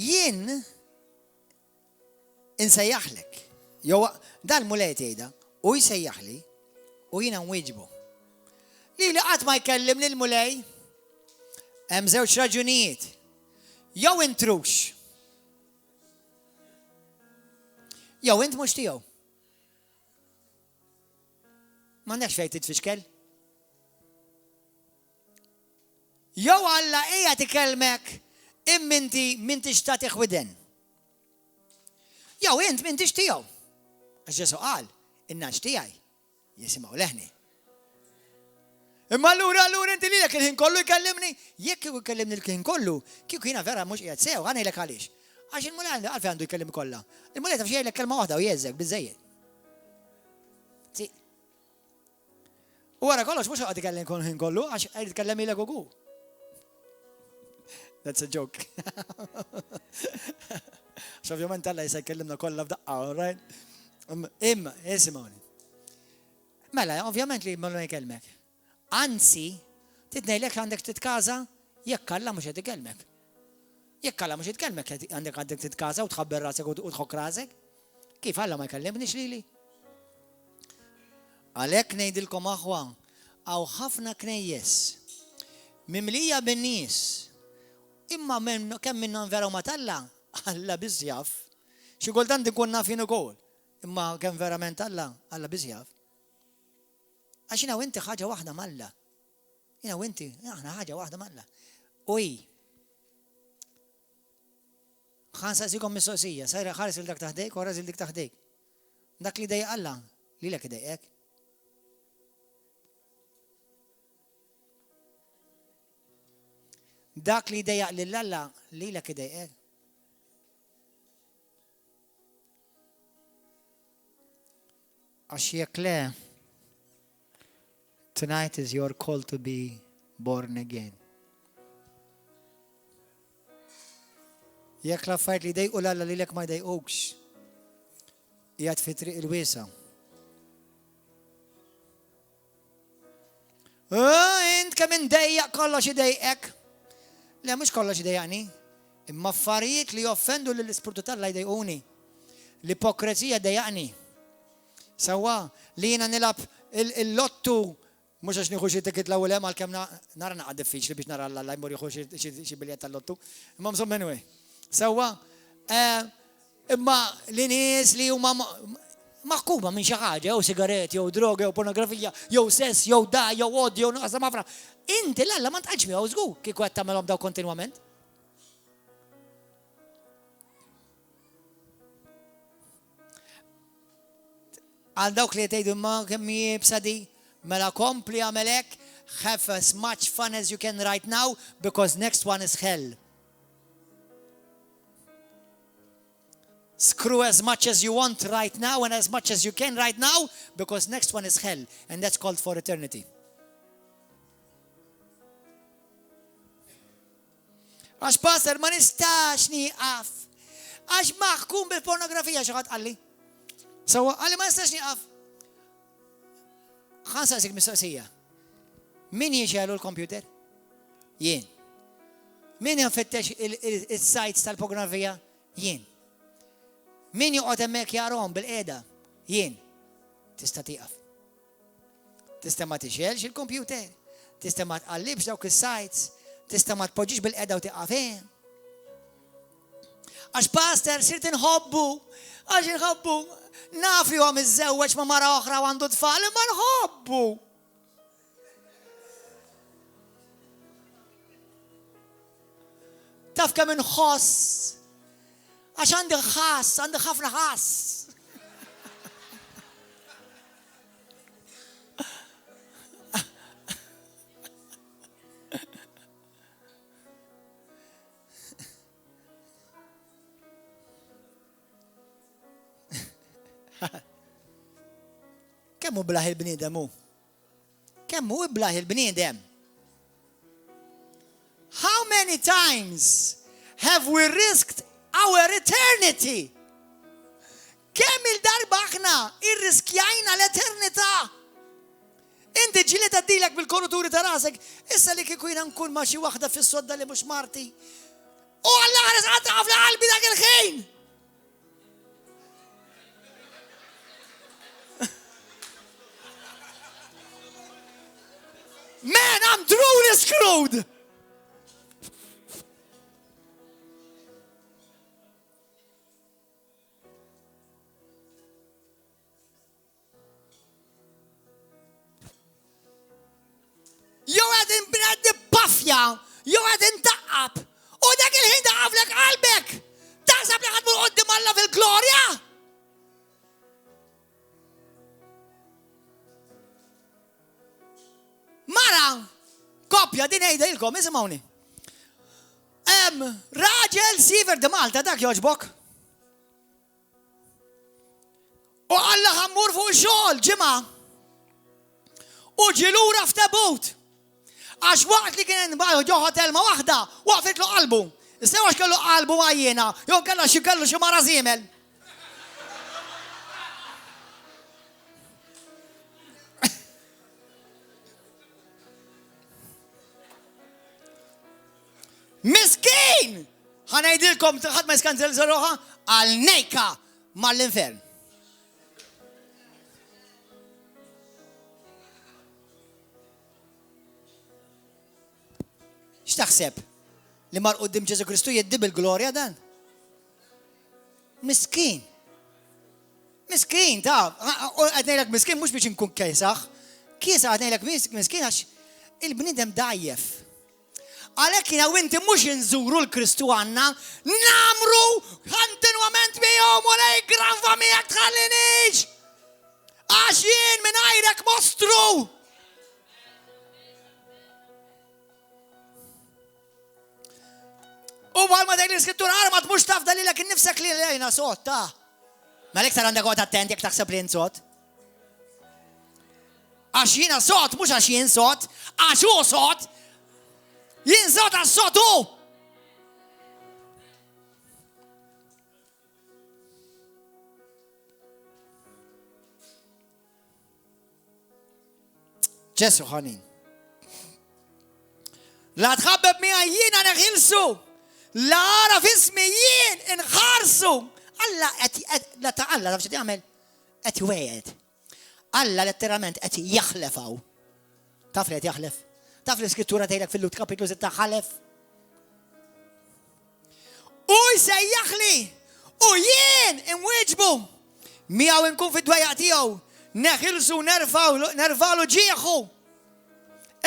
Jien insejjaħlek. Jew dan mulej tgħidha, u jsejjaħli u jiena nwieġbu. Li li qatt ma jkellimni l-mulej hemm żewġ raġunijiet. Jew intrux. Jew int mhux tiegħu. M'għandekx fejn titfixkel. Jew Alla qiegħed ikellmek imma inti m'intix tagħtih widen. Jew int m'intix tiegħu. Għax Ġesu qal, in-naċ tiegħi jisimgħu leħni. Imma allura allura inti lilek il-ħin kollu jkellimni, jekk kieku jkellimni l-ħin kollu, kieku jiena vera mhux qiegħed sew, ħa ngħidlek għaliex. Għax il-Mulej għandu għalfejn għandu jkellim kollha. Il-Mulej taf jgħidlek kelma waħda u jeżek biżejjed. U wara kollox mhux qed ikellem kull ħin kollu għax qed jitkellem ilek ugu. That's a joke. Għax ovvjament Alla jista' jkellimna kollha f'daqqa, all right? Imma, isimgħuni. Mela, ovvjament li ma jkellmek. Anzi, titnejlek għandek titkaża jekk Alla mhux qed ikellmek. Jekk Alla mhux jitkellmek għandek għandek titkaża u tħabber rasek u tħokk rasek. Kif Alla ma jkellimniex lili? Għalhekk ngħidilkom aħwa, hawn ħafna knejjes mimlija bin-nies, imma kemm minnhom vera huma t'Alla, Alla biss jaf. Xi kultant inkun naf jien ukoll, imma kemm verament Alla, Alla biss jaf. Għax jiena u inti ħaġa waħda m'Alla. Jiena u inti, aħna ħaġa waħda m'Alla. U hi. Ħa nsaqsikom mistoqsija, sajra ħares il dak taħdejk u ħares il dik taħdejk. Dak li dejjaq Alla, lilek idejqek. Dak li jdejjaq lil Alla, lilek idejqek. Għax jekk le, tonight is your call to be born again. Jekk l-affarijiet li jdejqu l-Alla lilek ma jdejqukx, qiegħed fi triq il-wiesa. Oh, int kemm indejjaq kollox idejqek. Le mhux kollox idejjaqni. Imma affarijiet li joffendu lill-Ispirtu t'Alla jdejquni. L-ipokrezija ddejjaqni. Sewwa li jiena nilgħab il-lottu mhux għax nieħu xi ticket l-ewwel hemm għalkemm nara naqa' diffiċli biex nara Alla jmur jieħu xi biljett tal-lottu. Imma insomma anyway. Sewwa eh, Imma li nies li huma maħkuma minn xi ħaġa, jew sigaret, jew droga, jew pornografija, jew sess, jew da, jew odju, jew nuqqas ta' mafra. Inti l-Alla ma ntqalx miegħu żgur kieku qed tagħmelhom daw kontinwament. Għal dawk li jtejdu ma kemm jibsa di, mela kompli għamel hekk, have as much fun as you can right now because next one is hell. Screw as much as you want right now and as much as you can right now because next one is hell and that's called for eternity. Għax pastor ma nistax nieqaf. Għax maħkum bil-pornografija xi ħadd qalli. Sawa qalli ma nistax nieqaf. Ħa nsaqsik mistoqsija. Min jixgħelu l-computer? Jien. Min jfittex il-sites tal-pornografija? Jien. Min joqgħod hemmhekk jarahom bil-qiegħda? Jien. Tista' tieqaf. Tista' ma tixgħelx il-computer, tista' ma tqallibx dawk is-sites, tista' ma tpoġġix bil-qeda u tieqaf hemm. Għax pastor sirt inħobbu, għax inħobbu, naf li huwa miżżewweġ ma' mara oħra u għandu tfal, imma nħobbu. Taf kemm inħoss għax għandi ħass, għandi ħafna ħass. Kemm hu blaħ il-bniedem hu? Kemm hu iblaħ il-bniedem? How many times have we risked our eternity? Kemm il-darba aħna irriskjajna l-eternità? Inti ġieli tgħaddilek bil-korruturi ta' rasek, issa li kieku jiena nkun ma' xi waħda fis-sodda li mhux marti. U Alla ħares qatt ħafna qalbi dak il-ħin. Man, I'm truly screwed! Jew qed inbned pafja, jew qed intaqqab. U dak il-ħin taqaflek qalbek. Taħseb li ħadmu qoddim Alla fil-glorja? Mara, koppja din ngħidilkom, isimgħuni. Hemm raġel sifer di Malta dak joġbok. U Alla ħammur fuq xogħol ġimgħa. U ġie lura f'tebut. Għax waqt li kien ġo hotel ma' waħda, waqfitlu qalbu. Sew għax kellu qalbu għajjena, jew kellha xi kellu xi mara żiemel. Miskin! Ħa ngħidilkom ħadd ma jiskanzelza ruħha għal nejka mal-infern. X'taħseb? Li mar qudiem Ġesu Kristu jeddi bil-glorja dan? Miskin. Miskin, ta' qed ngħidlek miskin mhux biex inkun kiesaħ. Kiesaħ qed ngħidlek miskin għax il-bniedem dgħajjef. Għalhekk jiena u inti mhux inżuru l-Kristu għandna, namru kontinwament miegħu mulej granfa miegħek tħallinix. Għax jien mingħajrek mostru. U bħalma tgħid l-iskrittura ara ma tmux taf dalilek innifsek li lejna sod ta' Mela iktar għandek għod attent jekk taħseb li sod. Għax jiena sod, mhux għax jien sod, għax hu sod. Jien sod għax sod hu. Ġesu ħanin. La tħabbeb miegħi jiena neħilsu. La ara fismi jien inħarsu. Alla qed la ta' Alla taf xi jagħmel? Qed jwegħed. Alla letteralment qed jaħlef hawn. Taf li qed jaħlef? Taf li l-iskrittura tgħidlek fil-Lut kapitlu 6 ħalef? U jsejjaħli! U jien inwieġbu miegħu nkun fid-dwejjaq tiegħu, neħilsu nerfgħu nerfgħalu ġieħu.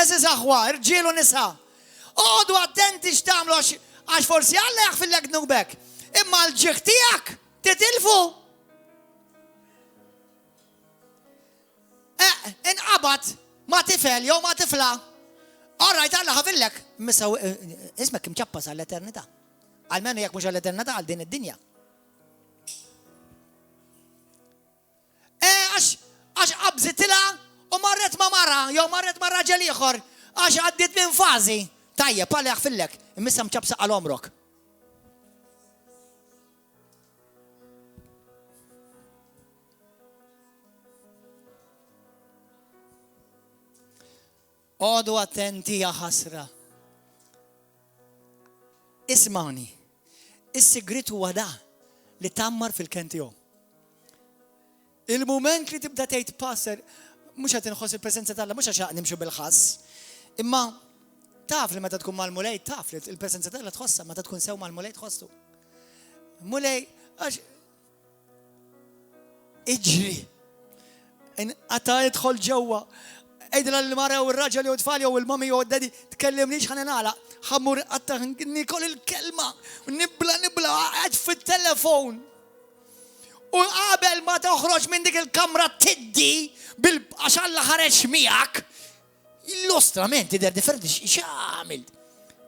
Eżiż aħwa, irġiel u nisa, oqogħdu attenti x'tagħmlu għax forsi Alla jaħfillek dnubek, imma l-ġieħ tiegħek titilfu. Eh, inqabad ma' tifel jew ma' tifla. All right, Alla ħafillek. Missa eh, ismek imċappas għall-eternità. Almenu jekk mhux għall-eternità għal din id-dinja. Eh, għax għax qabżitilha u marret ma' mara jew marret ma' raġel ieħor għax għaddiet minn fażi. Tajjeb, Alla jaħfillek, imissa mċappsa għal għomrok. Għodu attenti ja ħasra. Ismawni, is-sigrit huwa da li tammar fil-ken tiegħu. Il-mument li tibda tgħid passer, mhux qed inħoss il-preżenza t'Alla, mhux għax nimxu bil-ħass, imma taf li meta tkun mal-Mulej taf li l-preżenza t'Alla tħossha, meta tkun sew mal-Mulej tħossu. Mulej, għax Iġri. Inqata' idħol ġewwa. Għidilha l-mara jew ir-raġel jew tfal jew il-mami jew id-daddy, tkellimnix ħa ningħalaq. Ħa mmur inqatta' niekol il-kelma. Nibla' nibla' qgħad fit-telefon. U qabel ma toħroġ minn dik il-kamra tiddi bil għax Alla ħareġ miegħek, Illustrament tidher differenti x'għamilt?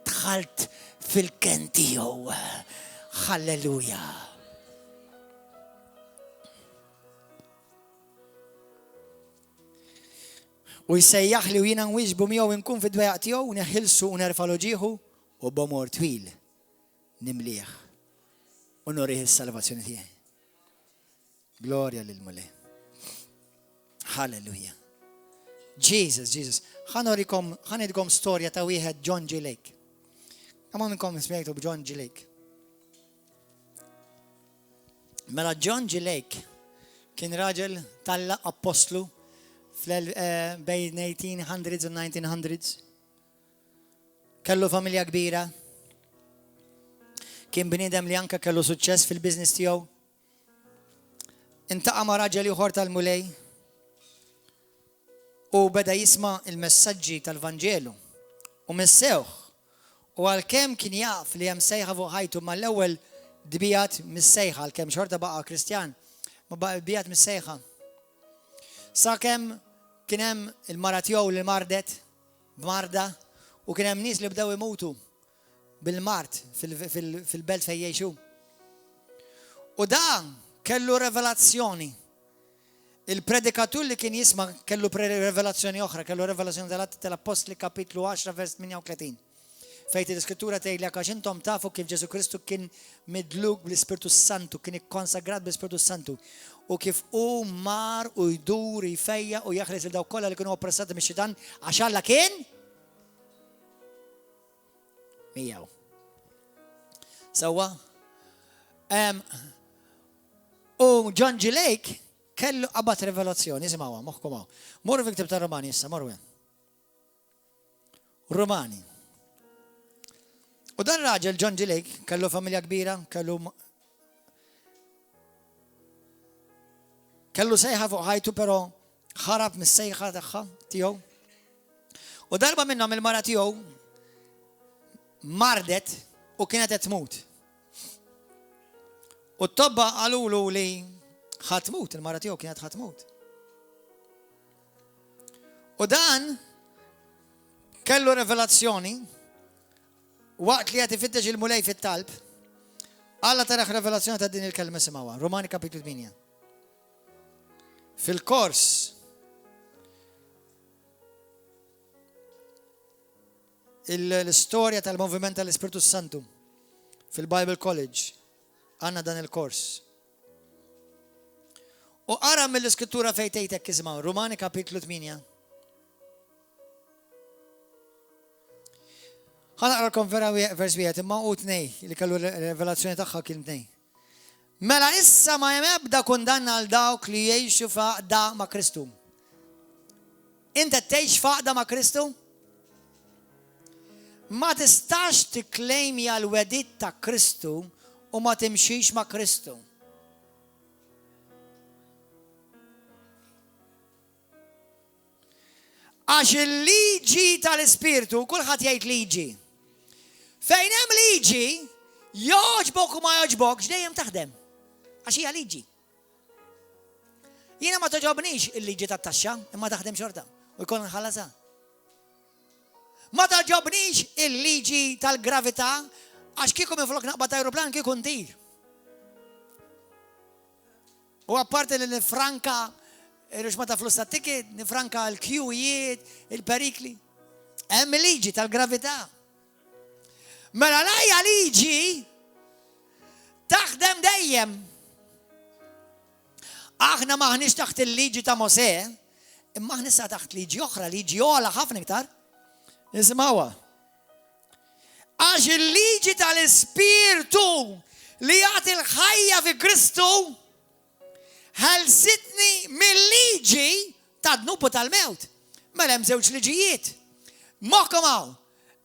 Dħalt fil-ken tiegħu. Halleluja. U jsejjaħ li u jiena nwieġbu miegħu inkun fid-dwejaq tiegħu neħilsu u nerfa' ġieħu u b'għomor twil nimlih u nurih is-salvazzjoni tiegħi. Glorja lil Mulej. Halleluja. Jesus, Jesus. Ħa norikom, ħa ngħidilkom storja ta' wieħed John G. Lake. Kemm minnkom smajtu b'John G. Lake? Mela John G. Lake kien raġel talla appostlu fl eh, bejn 1800s u 1900s. Kellu familja kbira. Kien bniedem li anka kellu suċċess fil-biznis tiegħu. Intaqa' ma' raġel ieħor tal-Mulej u beda jisma' il-messaġġi tal-Vanġelu u missewh. U għalkemm kien jaf li hemm sejħa fuq ħajtu mal-ewwel dbijat mis-sejħa għalkemm xorta baqa' Kristjan, ma baqa' dbijat mis-sejħa. Sakemm kien hemm il-mara tiegħu li mardet b'marda u kien hemm nies li bdew imutu bil-mard fil-belt fejn jgħixu. U da kellu revelazzjoni. Il-predikatur li kien jisma' kellu revelazzjoni oħra, kellu revelazzjoni tal-Atti tal-Appostli kapitlu 10 vers 38. Fejn l-iskrittura tgħid li għax intom tafu kif Ġesu Kristu kien midluk bl-Ispirtu Santu, kien ikkonsagrat bl-Ispirtu Santu u kif hu mar u jdur jfejja u jeħles lil dawk kollha li kienu oppressati mix-xitan għax Alla kien miegħu. Sewwa? U John G. Lake kellu qabad rivelazzjoni, isimgħuha, moħħkom hawn. Morru fil-ktib ta' Romani issa, morru hemm. Romani. U dan raġel John G. Lake kellu familja kbira, kellu kellu sejħa fuq ħajtu però ħarab mis-sejħa tagħha tiegħu. U darba minnhom il-mara tiegħu mardet u kienet qed tmut. U t-tobba qalulu li ħa tmut, il-mara tiegħu kienet ħa tmut. U dan kellu revelazzjoni waqt li qed ifittex il-Mulej fit-talb, Alla taraħ revelazzjoni ta' din il-kelma simgħuha, Romani kapitlu 8. Fil-kors l-istorja tal-moviment tal-Ispirtu Santu fil-Bible College għandna dan il-kors. U qara mill-iskrittura fejn tgħid hekk isimgħu, Rumani kapitlu 8. Ħa naqralkom vera vers wieħed imma u tnej li kellu revelazzjoni tagħha kien tnej. Mela issa ma hemm ebda kundanna għal dawk li jgħixu f'għaqda ma' Kristu. Inta tgħix f'għaqda ma' Kristu? Ma tistax tikklejmja l-wegħdiet ta' Kristu u ma timxix ma' Kristu. Għax il-liġi tal-Ispirtu, kulħadd jgħid liġi. Fejn hemm liġi, jogħġbok u ma jogħġbokx dejjem taħdem. Għax hija liġi. Jiena ma toġobnix il-liġi tat-taxxa, imma taħdem xorta u jkollna nħallasha. Ma togħġobnix il-liġi tal-gravità għax kieku minflok naqbad ajruplan kieku ntir. U apparti li nifranka irrixma ta' flus ta' ticket, nifranka l-kjujiet, il-perikli. Hemm liġi tal-gravità. Mela lajja liġi taħdem dejjem. Aħna maħniex taħt il-liġi ta' Mosè, imma aħna issa taħt liġi oħra, liġi ogħla ħafna iktar. Nisimgħuha. Għax il-liġi tal-Ispirtu li jagħti l-ħajja fi Kristu ħelsitni mill-liġi ta' dnub u tal-mewt. Mela hemm żewġ liġijiet. Moħħkom hawn.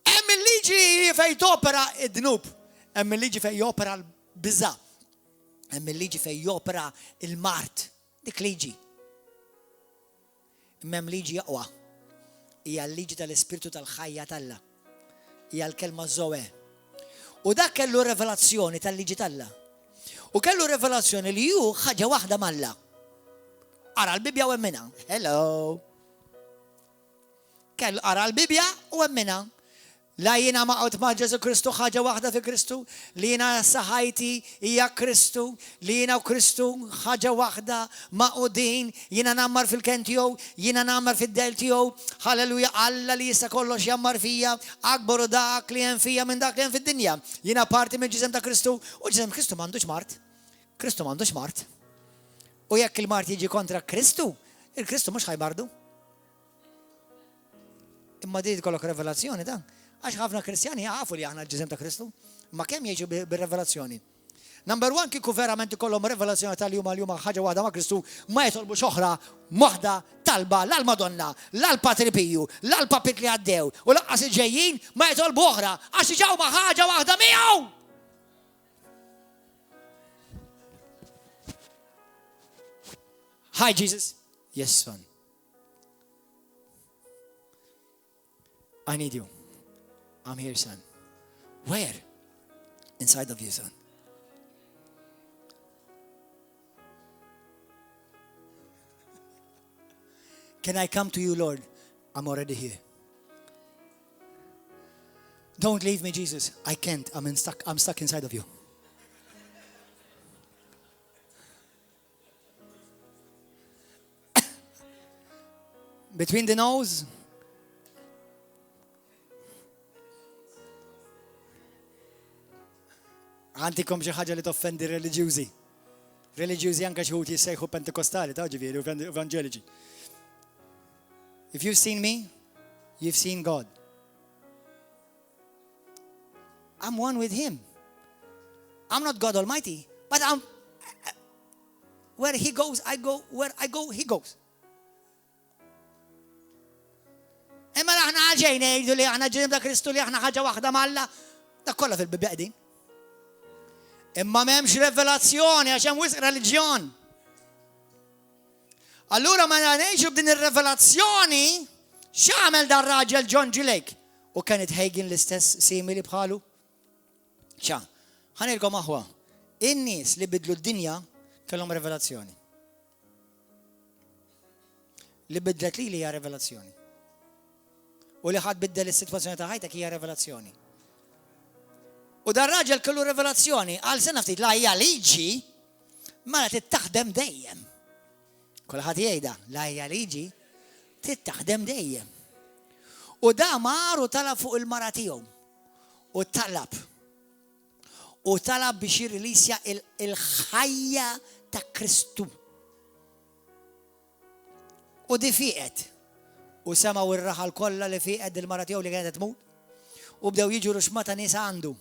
Hemm il-liġi li fejn topera id-dnub, hemm il-liġi fejn jopera l-biża'. Hemm il-liġi fejn jopera il-mard, dik liġi. Imma hemm liġi aqwa. Hija l-liġi tal-Ispirtu tal-ħajja t'Alla. Hija l-kelma Zoe. U dak kellu revelazzjoni tal-liġi t'Alla. U kellu revelazzjoni li hu ħaġa waħda m'Alla. Ara l-Bibja u emmina. Hello. Kellu qara l-Bibbja u emminha. La jiena maqgħud ma' Ġesù Kristu ħaġa waħda fi Kristu, li jiena issa ħajti hija Kristu, li jiena u Kristu ħaġa waħda, magħqudin, jiena ngħammar fil-kenn tiegħu, jiena ngħammar fid-dell tiegħu, Halleluja, Alla li jista' kollox jgħammar fija, akbar hu dak li hemm fija minn dak li hemm fid-dinja. Jiena parti mill-ġisem ta' Kristu, u ġisem Kristu m'għandux mard. Kristu m'għandux mard. U jekk il-mard jiġi kontra Kristu, il-Kristu mhux ħa jmardu. Imma di tkollok revelazzjoni ta' għax ħafna Kristjani jafu li aħna l-ġisem ta' Kristu, ma kemm jgħixu bir-revelazzjoni. Number one, kieku verament ikollhom revelazzjoni tal-jum għal jum ħaġa waħda ma' Kristu, ma jitolbu oħra waħda talba l Madonna, l Patri Piju, l papit li għaddew, u laqqas il-ġejjin ma jitolbu oħra għax ġew ma' ħaġa waħda miegħu. Hi Jesus. Yes, son. I need you. I'm here, son. Where? Inside of you, son. Can I come to you, Lord? I'm already here. Don't leave me, Jesus. I can't. I'm, in stuck, I'm stuck inside of you. Between the nose Għantikom xi ħaġa li toffendi reliġjużi. Reliġjużi anke xi wħud jissejħu Pentekostali, ta' ġifieri, evangeliċi. If you've seen me, you've seen God. I'm one with him. I'm not God Almighty, but I'm where he goes, I go, where I go, he goes. Imma aħna għalġejn ngħidu li aħna ġejn ta' Kristu li aħna ħaġa waħda m'Alla. Dak kollha fil-Bibbja qegħdin. Imma m'hemmx revelazzjoni għax hemm wisq reliġjon. Allura ma ngħixu b'din ir-revelazzjoni x'għamel dan raġel John G. Lake? U Kenneth Hagin l-istess simili bħalu? ċa, ħanilkom aħwa, in-nies li bidlu d-dinja kellhom revelazzjoni. Li bidlet li hija revelazzjoni. U li ħadd biddel is-sitwazzjoni ta' ħajtek hija revelazzjoni. U dar raġel kellu revelazzjoni għal sena ftit la hija liġi mela trid taħdem dejjem. Kulħadd jgħidha, la hija liġi trid taħdem dejjem. U da mar u talab fuq il-mara tiegħu. U talab. U talab biex jirrilisja il-ħajja ta' Kristu. U di fieqet. U semgħu r-raħal kollha li fieqet dil-mara tiegħu li kienet tmut. U bdew jiġu ruxma ta' nies għandu.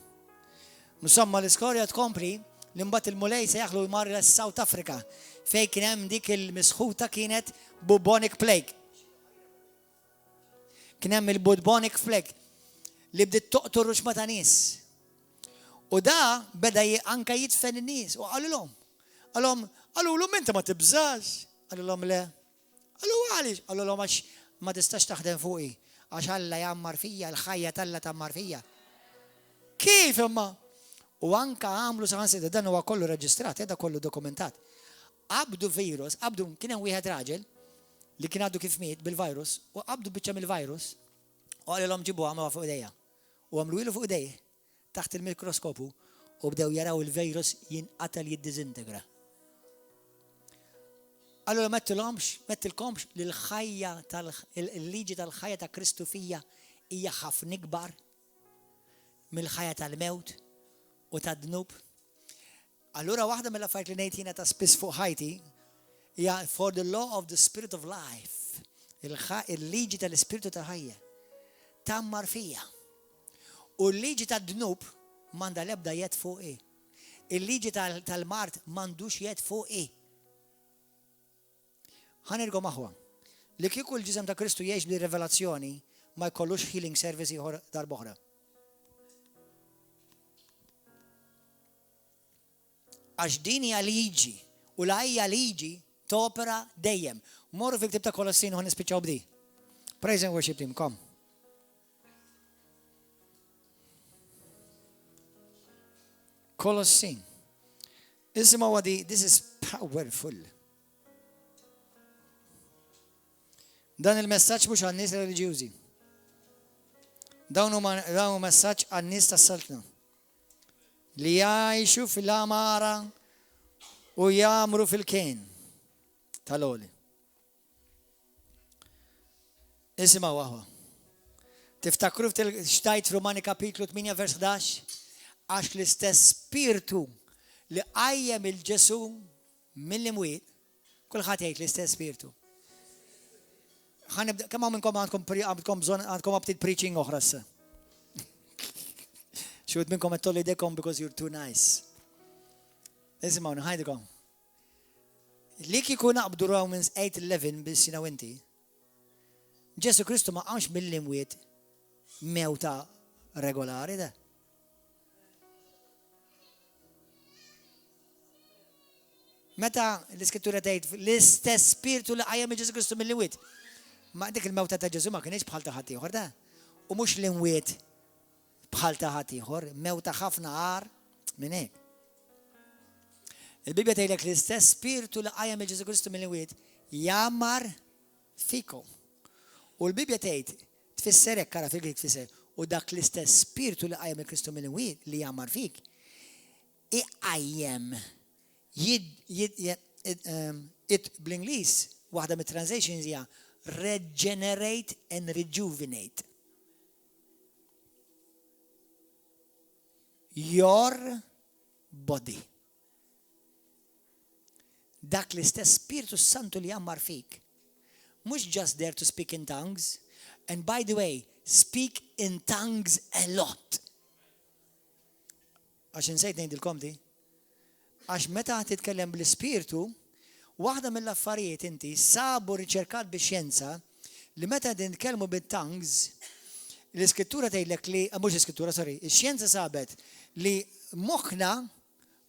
Insomma l-istorja tkompli li mbagħad il-Mulej se jaħlu jmar South Africa fejn kien hemm dik il-misħuta kienet bubonic plague. Kien hemm il-bubonic plague li bdiet toqtol ruxma ta' nies. U da beda anka jidfen in-nies u qalilhom. Qalhom, qalulu inti ma tibżax. Qalilhom le. Qalu għaliex? Qalulhom għax ma tistax taħdem fuqi, għax Alla jgħammar fija, il-ħajja t'Alla tgħammar fija. Kif imma? U anka għamlu saħansitra, dan huwa kollu reġistrat, eh, da kollu dokumentat. Qabdu virus, qabdu, kien hemm wieħed raġel li kien għadu kif miet bil-virus, u qabdu biċċa mill-virus, u qalilhom ġibu għamluha fuq idejja. U għamlu fuq idejh taħt il-mikroskopu u bdew jaraw il-virus jinqatel jiddiżintegra. Allura mettilhomx, mettilkomx li l-ħajja tal-liġi tal-ħajja ta' Kristu fija hija ħafna ikbar mill-ħajja tal-mewt u tad-dnub. Allura waħda mill-affarijiet li ngħid jiena ta' spiss fuq ħajti hija for the law of the spirit of life, il-liġi tal-ispirtu ta' ħajja tammar fija. U l-liġi tad-dnub m'għandha l-ebda jedd fuqi. Il-liġi tal-mard m'għandux jedd fuqi. Ħa nirgom aħwa. Li kieku l-ġisem ta' Kristu jgħix bil-revelazzjoni ma jkollux healing service ieħor darb'oħra. Għax din hija liġi u la hija liġi topera dejjem. Morru fil-ktib ta' Kolossin u nispiċċaw b'di. Praise and worship team, come. Kolossin. Isimgħu għadi, this is powerful. Dan il-messaġġ mhux għan-nies reliġjużi. Dawn huma dawn messaġġ għan-nies tas-saltna. Li jgħixu fil-għamara u jagħmru fil-kien tal-oli. Isimgħu aħwa. Tiftakru xtajt Rumani kapitlu 8 vers 11? Għax l-istess spirtu li qajjem il-Ġesu mill-imwiet, kulħadd jgħid l-istess spirtu. Ħanibda, kemm hawn minnkom għandkom għandkom bżonn għandkom aptit preaching oħra issa. Xi minnkom qed tolli dekom because you're too nice. Isimgħu ngħidilkom. Li kieku naqbdu Romans 8:11 biss jiena u inti, Ġesu Kristu ma qamx mill-imwiet mewta regolari da. Meta l-Iskrittura tgħid l-istess spiritu li qajjem Ġesu Kristu mill-imwiet. Ma dik il-mewta ta' Ġesu ma kienx bħal ta' ħaddieħor da. U mhux l-imwiet bħal ta' ħaddieħor, mewta ħafna agħar minn hekk. Il-Bibbja tgħidlek l-istess spiritu li qajjem il Ġesu Kristu mill-imwiet jgħammar fikom. U l-Bibbja tgħid tfisser hekk ara fil-Grik tfisser u dak l-istess spiritu li qajjem il-Kristu mill-imwiet li jgħammar fik iqajjem bl-Ingliż waħda mit-translations hija regenerate and rejuvenate. Your body. Dak l-istess Spiritu Santu li jgħammar fik. Mhux just there to speak in tongues. And by the way, speak in tongues a lot. Għax insejt ngħidilkom di. Għax meta titkellem bl-ispirtu, waħda mill-affarijiet inti sabu riċerkat bi xjenza li meta nitkellmu bit-tongues, l-iskrittura tgħidlek li, mhux l-iskrittura, sorry, ix-xjenza sabet li moħħna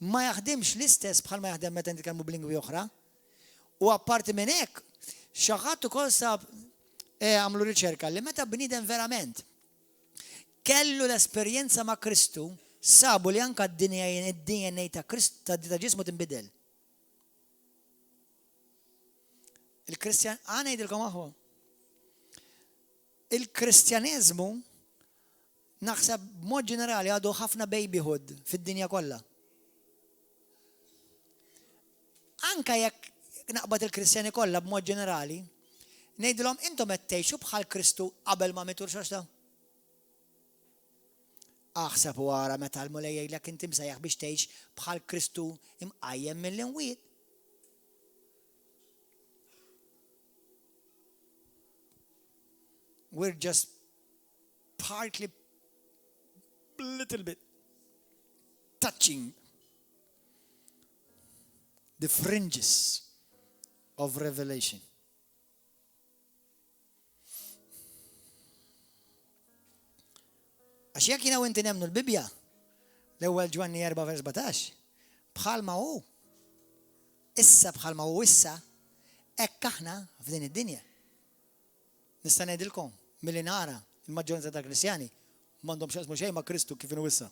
ma jaħdimx l-istess bħalma jaħdem meta nitkellmu b'lingwi oħra. U apparti minn hekk, xi ħadd ukoll sab eh, għamlu riċerka li meta bniedem verament kellu l-esperjenza ma' Kristu, sabu li anka d-DNA ta' Kristu ta' ġismu tinbidel. Il-Kristjan, għana jidilkom aħwa. Il-Kristjaneżmu naħseb b'mod ġenerali għadu ħafna babyhood fid-dinja kollha. Anka jekk naqbad il-Kristjani kollha b'mod ġenerali, ngħidilhom intom qed tgħixu bħal Kristu qabel ma mitu rxoxta. Aħseb u ara meta l-Mulej jgħidlek inti msejjaħ biex tgħix bħal Kristu imqajjem mill-imwiet. We're just partly little bit touching the fringes of revelation. Għax jekk jiena u inti nemmnu l-Bibbja, L-ewwel Ġwanni 4 vers 17, bħalma hu issa bħalma hu issa, hekk aħna f'din id-dinja. Nista' ngħidilkom, milli nara, il-maġġoranza tal-Kristjani m'għandhom x'jaqsmu xejn ma' Kristu kif inhu issa.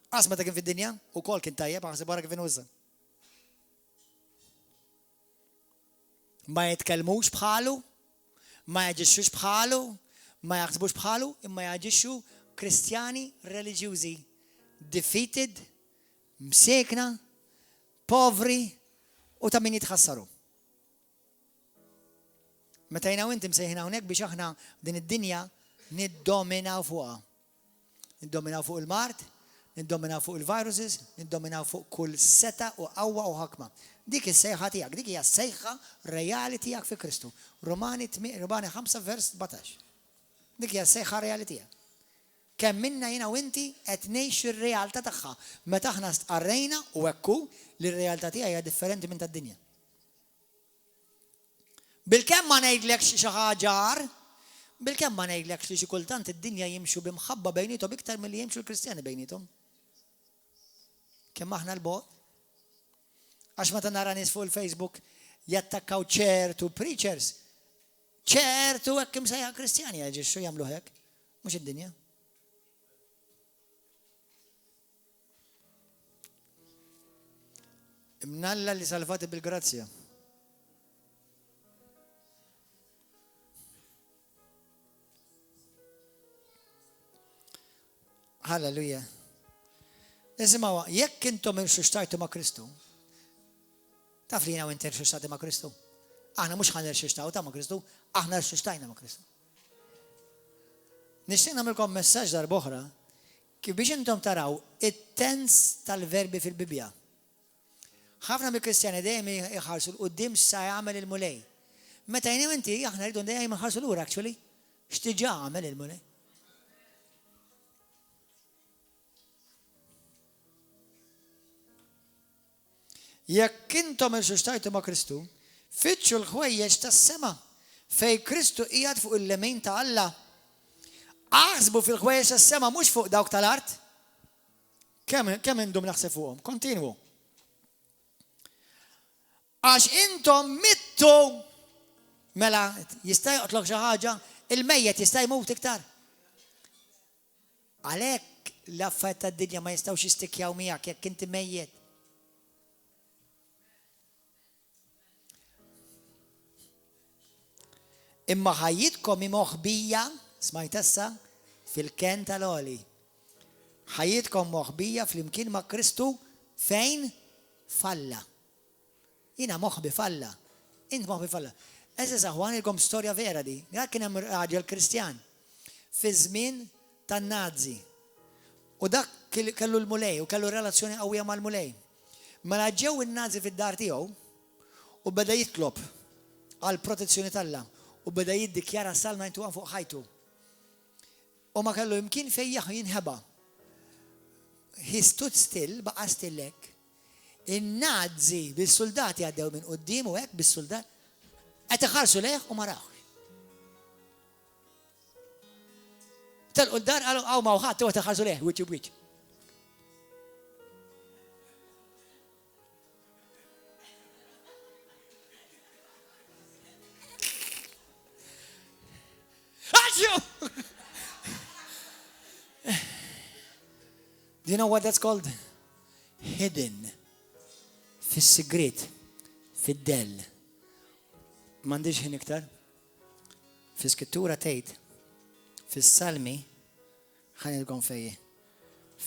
Qas meta kien fid-dinja, ukoll kien tajjeb, aħseb wara kif inhu issa. Ma jitkellmux bħalu, ma jaġixxux bħalu, ma jaħsbux bħalu, imma jaġixxu Kristjani reliġjużi, defeated, msiekna, povri u ta' min jitħassaru. Meta jiena u inti msejħin hawnhekk biex aħna din id-dinja niddominaw fuqha. Niddominaw fuq il-mard, niddominaw fuq il-viruses, niddominaw fuq kull seta u qawwa u ħakma. Dik is-sejħa tiegħek, dik hija s-sejħa reali tiegħek fi Kristu. Rumani Rumani 5 vers 17. Dik hija s-sejħa reali tiegħek. Kemm minna jiena u inti qed ngħixu r-realtà tagħha meta aħna stqarrejna u hekk hu li r-realtà tiegħi hija differenti minn tad-dinja. Bilkemm ma ngħidlekx xi ħaġa agħar, bilkemm ma ngħidlekx li xi kultant id-dinja jimxu bi mħabba bejniethom iktar milli jimxu l-Kristjani bejniethom. Kemm aħna 'l bogħod. Għax meta nara nies fuq il-Facebook jattakkaw ċertu preachers, ċertu hekk imsejħa Kristjani jaġixxu jagħmlu hekk, mhux id-dinja. Imnalla li salvati bil-grazzja. Halleluja. Isimgħu, jekk intom irxuxtajtu ma' Kristu, taf li jiena u inti rxuxtati ma' Kristu. Aħna mhux ħa nirxuxtaw ta' ma' Kristu, aħna rxuxtajna ma' Kristu. Nixtieq nagħmilkom messaġġ darb'oħra kif biex intom taraw it-tens tal-verbi fil-Bibbja. Ħafna mill-Kristjani dejjem iħarsu 'l quddiem x'sa jagħmel il-Mulej. Meta jien u inti aħna rridu dejjem inħarsu lura actually x'diġà għamel il-Mulej. Jekk intom irxuxtajtu ma' Kristu, fittxu l-ħwejjeġ tas-sema, fejn Kristu qiegħed fuq il-lemin ta' Alla. Aħsbu fil-ħwejjeġ tas-sema mhux fuq dawk tal-art. Kemm kemm indum naħseb fuqhom? Kontinwu. Għax intom mittu mela jista' joqtlok xi ħaġa, il-mejjet jista' jmut iktar. Għalhekk l-affarijiet tad-dinja ma jistgħux jistikkjaw miegħek jekk inti mejjet. Imma ħajjitkom hi moħbija, smajt issa, fil-kenn tal-għoli. Ħajjitkom moħbija flimkien ma' Kristu fejn? F'Alla. Jiena moħbi f'Alla. Int moħbi f'Alla. Għeżież aħwa, ngħidilkom storja vera di. Dak kien hemm raġel Kristjan fiż-żmien tan-Nazi. U dak kellu l-Mulej u kellu relazzjoni qawwija mal-Mulej. Mela ġew in-Nazi fid-dar tiegħu u beda jitlob għal protezzjoni t'Alla u beda jiddikjara Salm 91 fuq ħajtu. U ma kellu imkien fejn jinħeba. He stood still, baqa' still hekk. In-Nazi bis-suldati għaddew minn quddiemu hekk bis-suldat qed iħarsu lejh u ma rawhx. Telqu d-dar qalu hawn ma ħadd u qed iħarsu lejh wiċċ b'wiċċ. Do you know what that's called? Hidden. Fis-sigriet. Fid-dell. M'għandix ħin iktar. Fis-skrittura tgħid fis-Salmi ħa ngħidilkom fejn hi.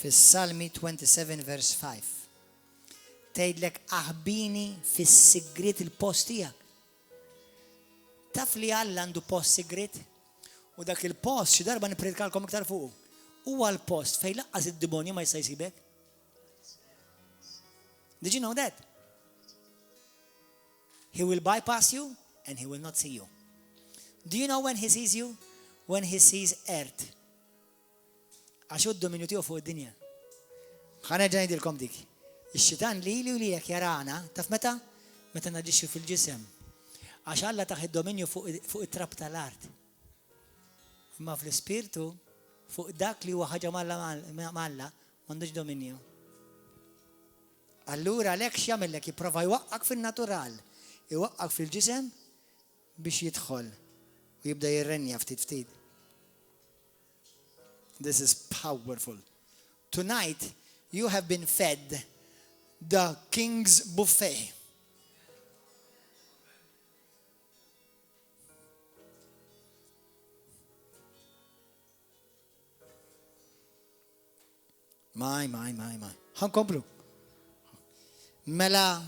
Fis-Salmi 27 vers 5. Tgħidlek aħbini fis-sigriet il-post tiegħek. Taf li Alla għandu post sigriet? U dak il-post xi darba nippridkalkom iktar fuqu. Huwa l-post fejn laqqas id-demonju ma jista' jsibek. Did you know that? He will bypass you and he will not see you. Do you know when he sees you? When he sees earth. Għax hu d-dominju tiegħu fuq id-dinja. Ħa nerġa' ngħidilkom dik. Ix-xitan lili u lilek jarana, taf meta? Meta naġixxu fil-ġisem. Għax Alla tah id-dominju fuq it-trab tal-art. Imma fl-ispirtu Fuq dak li huwa ħaġa m'Alla m'Alla m'għandux dominju. Allura għalhekk x'jagħmillek jipprova jwaqqak fin-natural, iwaqqak fil-ġisem biex jidħol u jibda jirrenja ftit ftit. This is powerful. Tonight you have been fed the king's buffet. Maj, maj, maj, maj. Ħankomplu. Mela,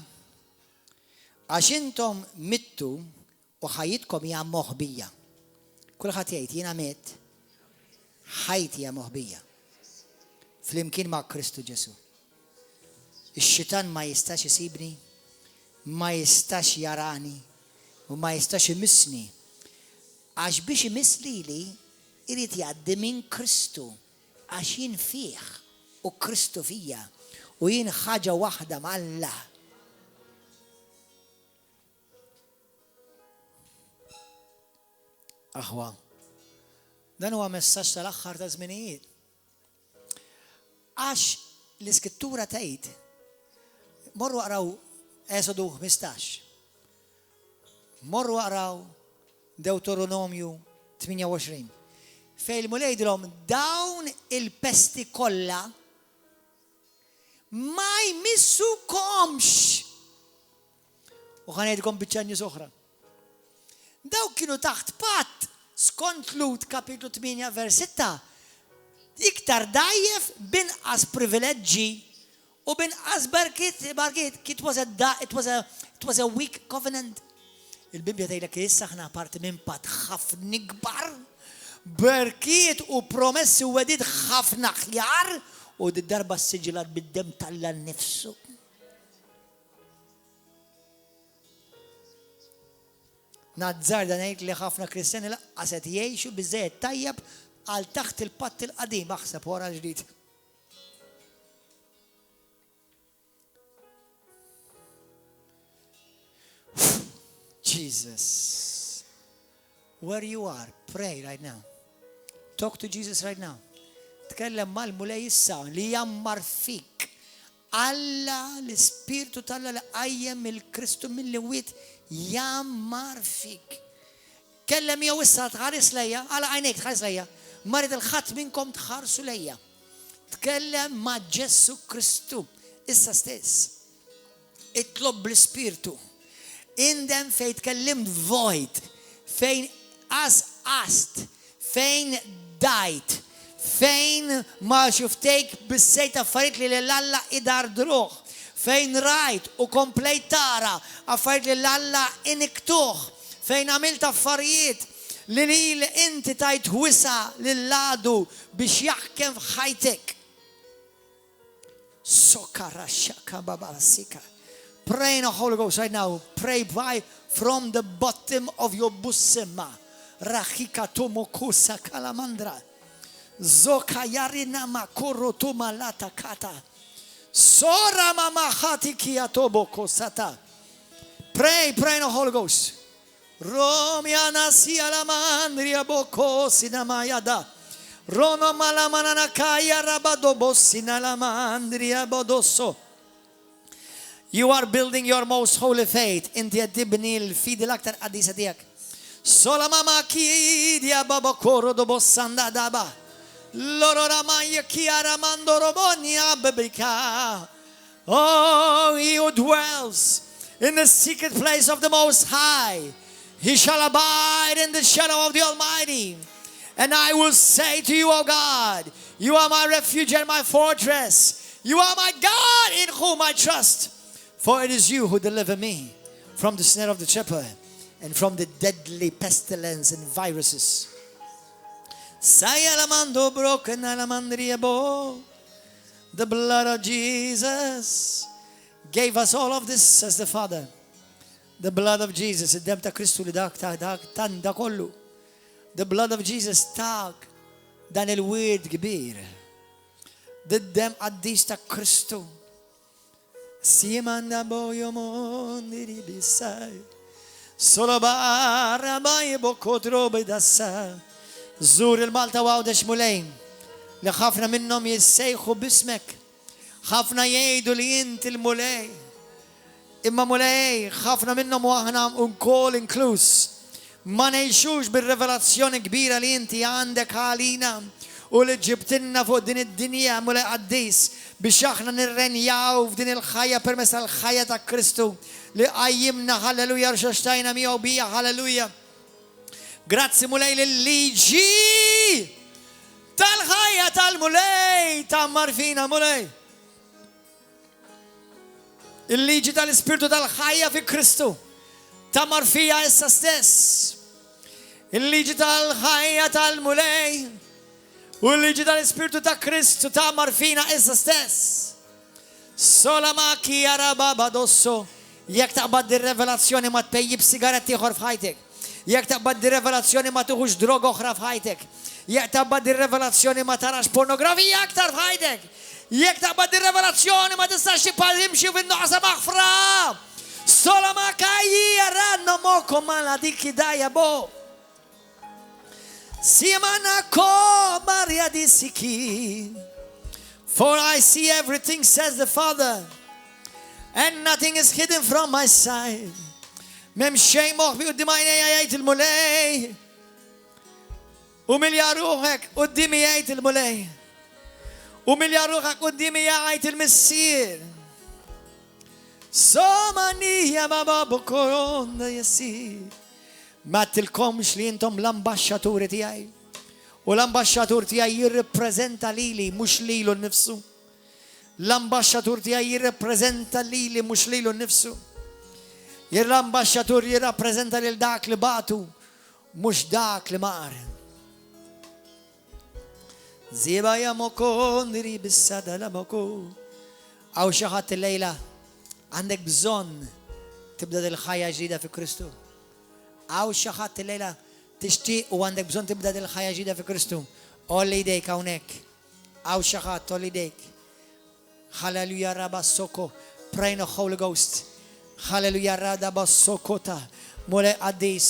għax intom mittu u ħajjitkom hija moħbija. Kulħadd jgħid jiena mitt, ħajti hija moħbija. Flimkien ma' Kristu Ġesu. Ix-xitan ma jistax isibni, ma jistax jarani u ma jistax imissni. Għax biex imiss lili irid jgħaddi minn Kristu Għax jien fih u Kristu fija, u jien ħaġa waħda m'Alla. Aħwa, dan huwa messaġġ tal-aħħar ta' żminijiet. Għax l-iskrittura tgħid, morru aqraw Esodu 15. Morru aqraw Dewtoronomju 28, fejn il-Mulej jgħidilhom dawn il-pesti kollha ma jmissukomx. U ħa ngħidilkom biċċa news oħra. Dawk kienu taħt patt skont Lut kapitlu 8 vers 6 iktar dgħajjef b'inqas privileġġi U b'inqas barkiet, barkiet, it was a, it was a, it was a weak covenant. Il-Bibbja tgħidlek li issa aħna parti minn patt ħafna ikbar, berkiet u promessi u wegħdiet ħafna aħjar u darba ssiġilat bid-demm t'Alla nnifsu. Nazzarda ngħid li ħafna Kristjani laqqas qed jgħixu biżżejjed tajjeb għal taħt il-patt il-qadim, aħseb wara l-ġdid. Jesus. Where you are, pray right now. Talk to Jesus right now. Tkellem mal-Mulej issa li jammar fik. Alla, l-Ispirtu t'Alla li qajjem il-Kristu mill-imwiet jammar fik. Tkellem miegħu issa tħares lejja, għalaq għajnejk tħares lejja. Ma rrid il-ħadd minnkom tħarsu lejja. Tkellem ma' Ġesù Kristu issa stess. Itlob bl-Ispirtu. Indem fejn tkellimt vojt, fejn qasqast, fejn dajt, fejn ma xuftejk bissejt affarijiet li lil Alla idardruh, fejn rajt u komplejt tara affarijiet li lil Alla iniktuh, fejn għamilt affarijiet li lil inti tajt wisa' lill-għadu biex jaħkem f'ħajtek. Sokarashakababasika. Pray in the Holy Ghost right now. Pray by from the bottom of your busema. Rachika tomokosa kalamandra. Zokayarina makoro tomalata kata. Sora mama hati kiatobo kosata. Pray, pray in the Holy Ghost. Romiana sia la mandria boko sinamayada. Rono malamanana kaya rabadobo sinalamandria bodoso. You are building your most holy faith. Inti qed tibni l-fidi l-aktar qaddisa tiegħek. Sola mama kidia baba koro dobo sanda daba. Loro ramaya kiara mando robonia bebika. Oh, he who dwells in the secret place of the Most High, he shall abide in the shadow of the Almighty. And I will say to you, O God, you are my refuge and my fortress. You are my God in whom I trust. For it is you who deliver me from the snare of the trapper and from the deadly pestilence and viruses. Sayalamando broken alamandriabo. The blood of Jesus gave us all of this, says the Father. The blood of Jesus, id-dem ta' Kristu li dak ta' dak tanda kollu. The blood of Jesus tak dan il-wied kbir. Id-dem qaddis ta' Kristu. Simanda bojo mondiri bisaj. Solo barra ma jibokotro bidassa. Zur il-Malta u Għawdex Mulej. li ħafna minnhom jissejħu b'ismek. Ħafna jgħidu li int il-Mulej. Imma Mulej, ħafna minnhom u aħna wkoll inkluż, ma ngħixux bir-revelazzjoni kbira li inti għandek għalina u li ġibtilna fuq din id-dinja, Mulej qaddis, biex aħna nirrenjaw f'din il-ħajja permezz tal-ħajja ta' Kristu li qajjimna, ħalleluja, rxoxtajna miegħu bija, ħalleluja. Grazzi Mulej li l-liġi tal-ħajja tal-Mulej tgħammar fina, Mulej. Il-liġi tal-Ispirtu tal-ħajja fi Kristu tgħammar fija issa stess. Il-liġi tal-ħajja tal-Mulej u l-liġi tal-Ispirtu ta' Kristu tgħammar fina issa stess. Sola ma chiara baba dosso. Jekk taqbad dir-revelazzjoni ma tpejjipx sigarett ieħor f'ħajtek. Jekk taqbad dir-revelazzjoni ma tuħux droga oħra f'ħajtek. Jekk taqbad dir-revelazzjoni ma tarax pornografija aktar f'ħajtek. Jekk taqbad dir-revelazzjoni ma tistax tibqa' timxi fin-nuqqas ta' maħfra. Sola ma kajja ranno moko mala diki daja bo. Simana ko Maria disiki. For I see everything, says the Father, and nothing is hidden from my sight. M'hemm xejn moħbi quddiem għajnejja jgħid il-Mulej. Umilja ruħek quddiemi jgħid il-Mulej. Umilja ruħek quddiemi jgħid il-Missier. Somanija ma babu koronda jessir. Ma għedtilkomx li intom l-ambaxxaturi tiegħi. U l-ambaxxatur tiegħi jirrippreżenta lili mhux lilu nnifsu. L-ambaxxatur tiegħi jirrappreżenta lili mhux lilu nnifsu. L-ambaxxatur jirrappreżenta lil dak li bagħtu mhux dak li mar. Ziba ja mokondri bissada la moko. Hawn xi ħadd illejla għandek bżonn tibda dil-ħajja ġdida fi Kristu. Hawn xi ħadd illejla tixtieq u għandek bżonn tibda dil-ħajja ġdida fi Kristu. Għolli jdejk hawnhekk. Hawn xi ħadd għolli jdejk. Hallelujah raba soko. Pray in the Holy Ghost. Hallelujah rada basokota. Mulej qaddis.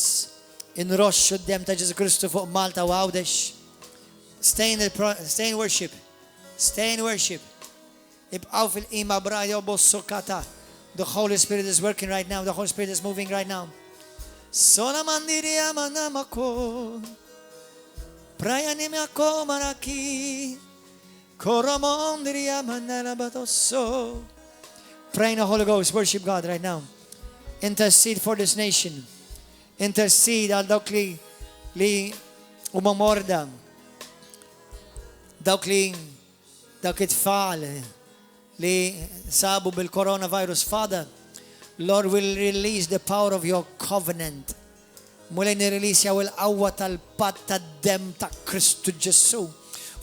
Inroxxu d-dem ta' Ġesu Kristu fuq Malta u Għawdex. Stay in, the pro, stay in worship. Stay in worship. Ibqaw fil-qima brajo bossokata. The Holy Spirit is working right now. The Holy Spirit is moving right now. Sola mandiri amanamako. Prayanimako maraki. Koromondiri amanalabatoso. Pray in the Holy Ghost. Worship God right now. Intercede for this nation. Intercede għal dawk li li huma morda. Dawk li dawk it-tfal li sabu bil-coronavirus. Father, Lord will release the power of your covenant. Mulej nirrilisjaw il-qawwa tal-patt tad-demm ta' Kristu Ġesù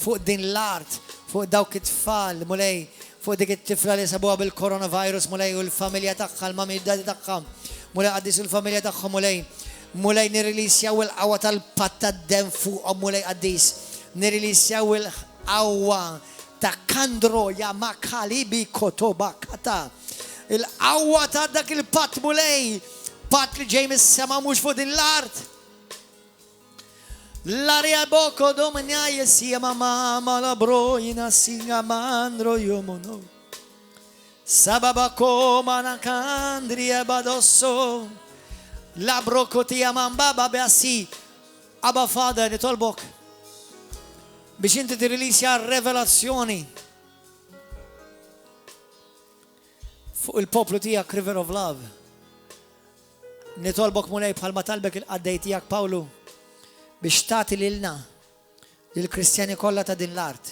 fuq din l-art, fuq dawk it-tfal, Mulej, fuq dik it-tifla li sabuha bil-coronavirus, Mulej, u l-familja tagħha, l-mami u d-daddy tagħha. Mulej qaddis il-familja tagħhom, Mulej. Mulej nirrilisjaw il-qawwa tal-patt tad-demm fuqhom, Mulej qaddis. Nirrilisjaw il-qawwa ta' kandro ya makalibi kotoba kata. Il-qawwa ta' dak il-patt Mulej, patt li ġej mis-sema mhux fuq din l-art. L-arja boko dominja jesija mama la brojna singa mandro jomono. Sababa koma na kandria badosso. La brokotija man baba beasi. Abba Father, nitolbok biex inti tirrilisja revelazzjoni fuq il-poplu tiegħek River of Love. Nitolbok Mulej bħalma talbek il-qaddej tiegħek Pawlu biex tagħti lilna lill-Kristjani kollha ta' din l-art,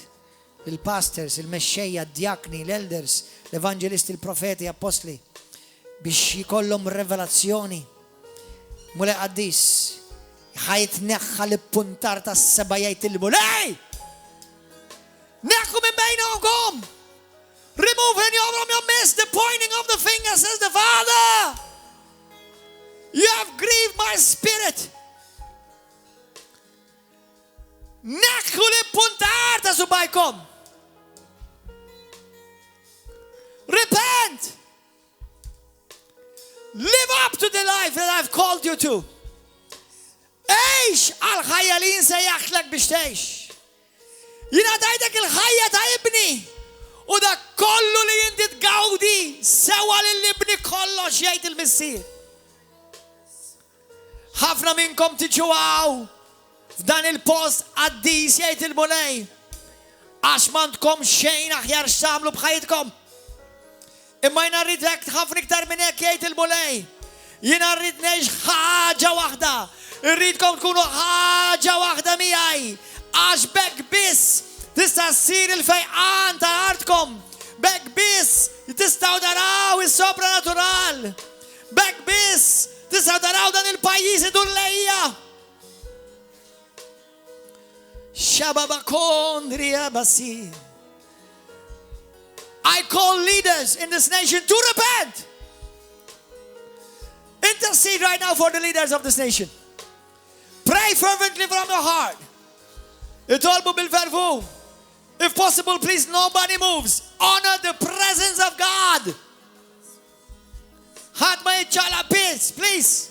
lill-pastors, il-mexxejja, d-djakni, l-elders, l-evanġelisti, l-profeti, appostli, biex jkollhom revelazzjoni. Mulej qaddis, ħa jitneħħa l-ippuntar tas-seba' jgħid il-Mulej! Neħħu minn bejnhom! Remove any from your midst the pointing of the finger, says the Father. You have grieved my spirit. Neħħu l-ippuntar ta' subajkom. Repent! Live up to the life that I've called you to. Għix għal ħajja li nsejjaħlek biex tgħix. Jiena tajtek il-ħajja ta' ibni u dak kollu li inti tgawdi sewa lil ibni kollox jgħid il-missier. Ħafna minnkom tiġu hawn f'dan il-post qaddis jgħid il-Mulej għax m'għandkom xejn aħjar x'tagħmlu b'ħajtkom. Imma jiena rrid hekk ħafna iktar minn hekk jgħid il-Mulej. Jiena rrid ngħix ħaġa waħda. Irridkom tkunu ħaġa waħda miegħi. Għax b'hekk biss tista' ssir il-fejqan ta' artkom. B'hekk biss tistgħu taraw is-sopranatural. B'hekk biss tistgħu taraw dan il-pajjiż idur lejja. Shababakondria basi. I call leaders in this nation to repent. Intercede right now for the leaders of this nation. Pray fervently from your heart. Itolbu bil-fervu. If possible, please, nobody moves. Honor the presence of God. Ħadd ma jiċċaqlaq biss, please.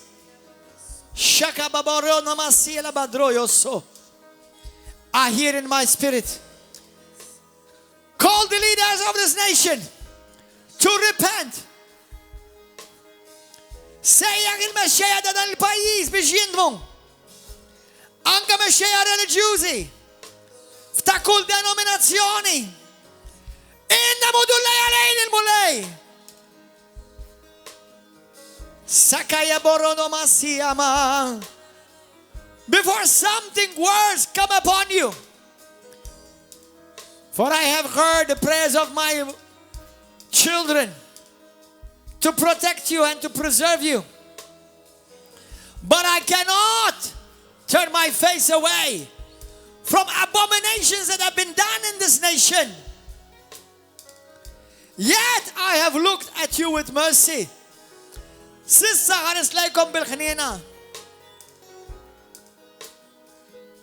Shaka babarona masiela badrojo so. I hear in my spirit. Call the leaders of this nation to repent. Sejjaħ il-mexxejja ta' dan il-pajjiż biex jindmu. Anka mexxejja reliġjużi f'ta' kull denominazzjoni. Inna mudu lejn il-Mulej. Sakaya borono masiyama. Before something worse come upon you. For I have heard the prayers of my children to protect you and to preserve you. But I cannot turn my face away from abominations that have been done in this nation. Yet I have looked at you with mercy. S'issa ħares lejkom bil-ħniena.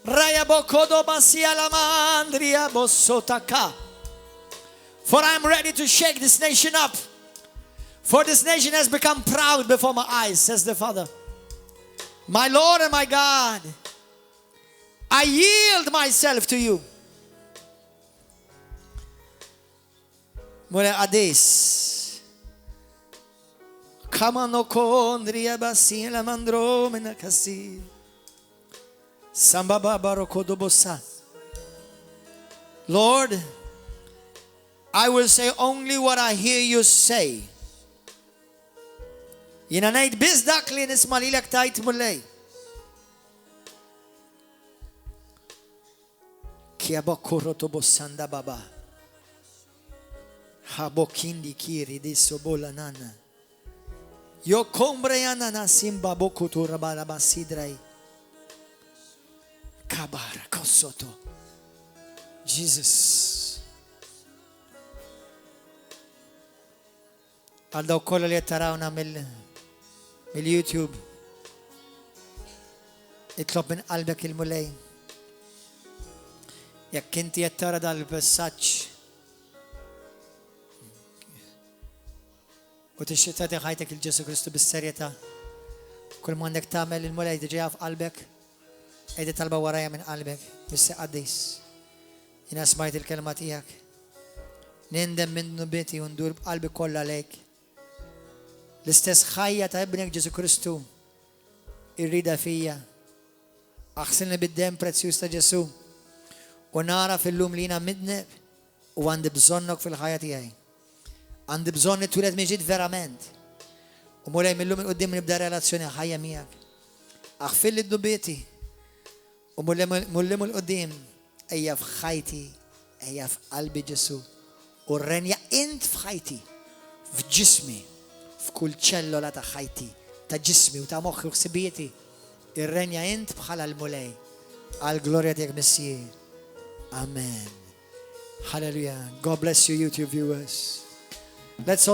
Raja bokodo basia la mandria bossotaka. For I am ready to shake this nation up. For this nation has become proud before my eyes, says the Father. My Lord and my God, I yield myself to you. Mulej qaddis. Kamano kondria basila mandromena kasi. Samba baba rokodobosa. Lord, I will say only what I hear you say. Jiena ngħid biss dak li nisma' lilek tajt Mulej. Kiabokorotobossanda baba. Habokindi kiri di sobola nana. Yo kombre yana simba bokutura bala basidrai. Kabara kosoto. Jesus. Għal dawk kollha li qed tarawna mill-YouTube. Itlob minn qalbek il-Mulej. Jekk inti qed tara dal-messaġġ u tixtieq tagħti ħajtek il Ġesu Kristu bis-serjetà, kull m'għandek tagħmel il-Mulej diġà jaf qalbek, qegħdi talba warajja minn qalbek, Missier qaddis. Jiena smajt il-kelma tiegħek. Nindem minn dnubieti u ndur b'qalbi kollha lejk. L-istess ħajja ta' ibnek Ġesu Kristu irrida fija. Aħsilni bid-demm prezzjuż ta' Ġesu u nagħraf illum li jiena midneb u għandi bżonnok fil-ħajja tiegħi. Għandi bżonn nitwieled minn ġdid verament. U Mulej millum 'il quddiem nibda relazzjoni ħajja miegħek. Aħfirli dnubieti u mullum 'il quddiem ejja f'ħajti, ejja f'qalbi Ġesu u rrenja int f'ħajti, f'ġismi, f'kull ċellola ta' ħajti, ta' ġismi u ta' moħħi u ħsibijieti. Irrenja int bħala l-Mulej. Għall-glorja tiegħek Missier. Amen. Hallelujah. God bless you, YouTube viewers. Let's all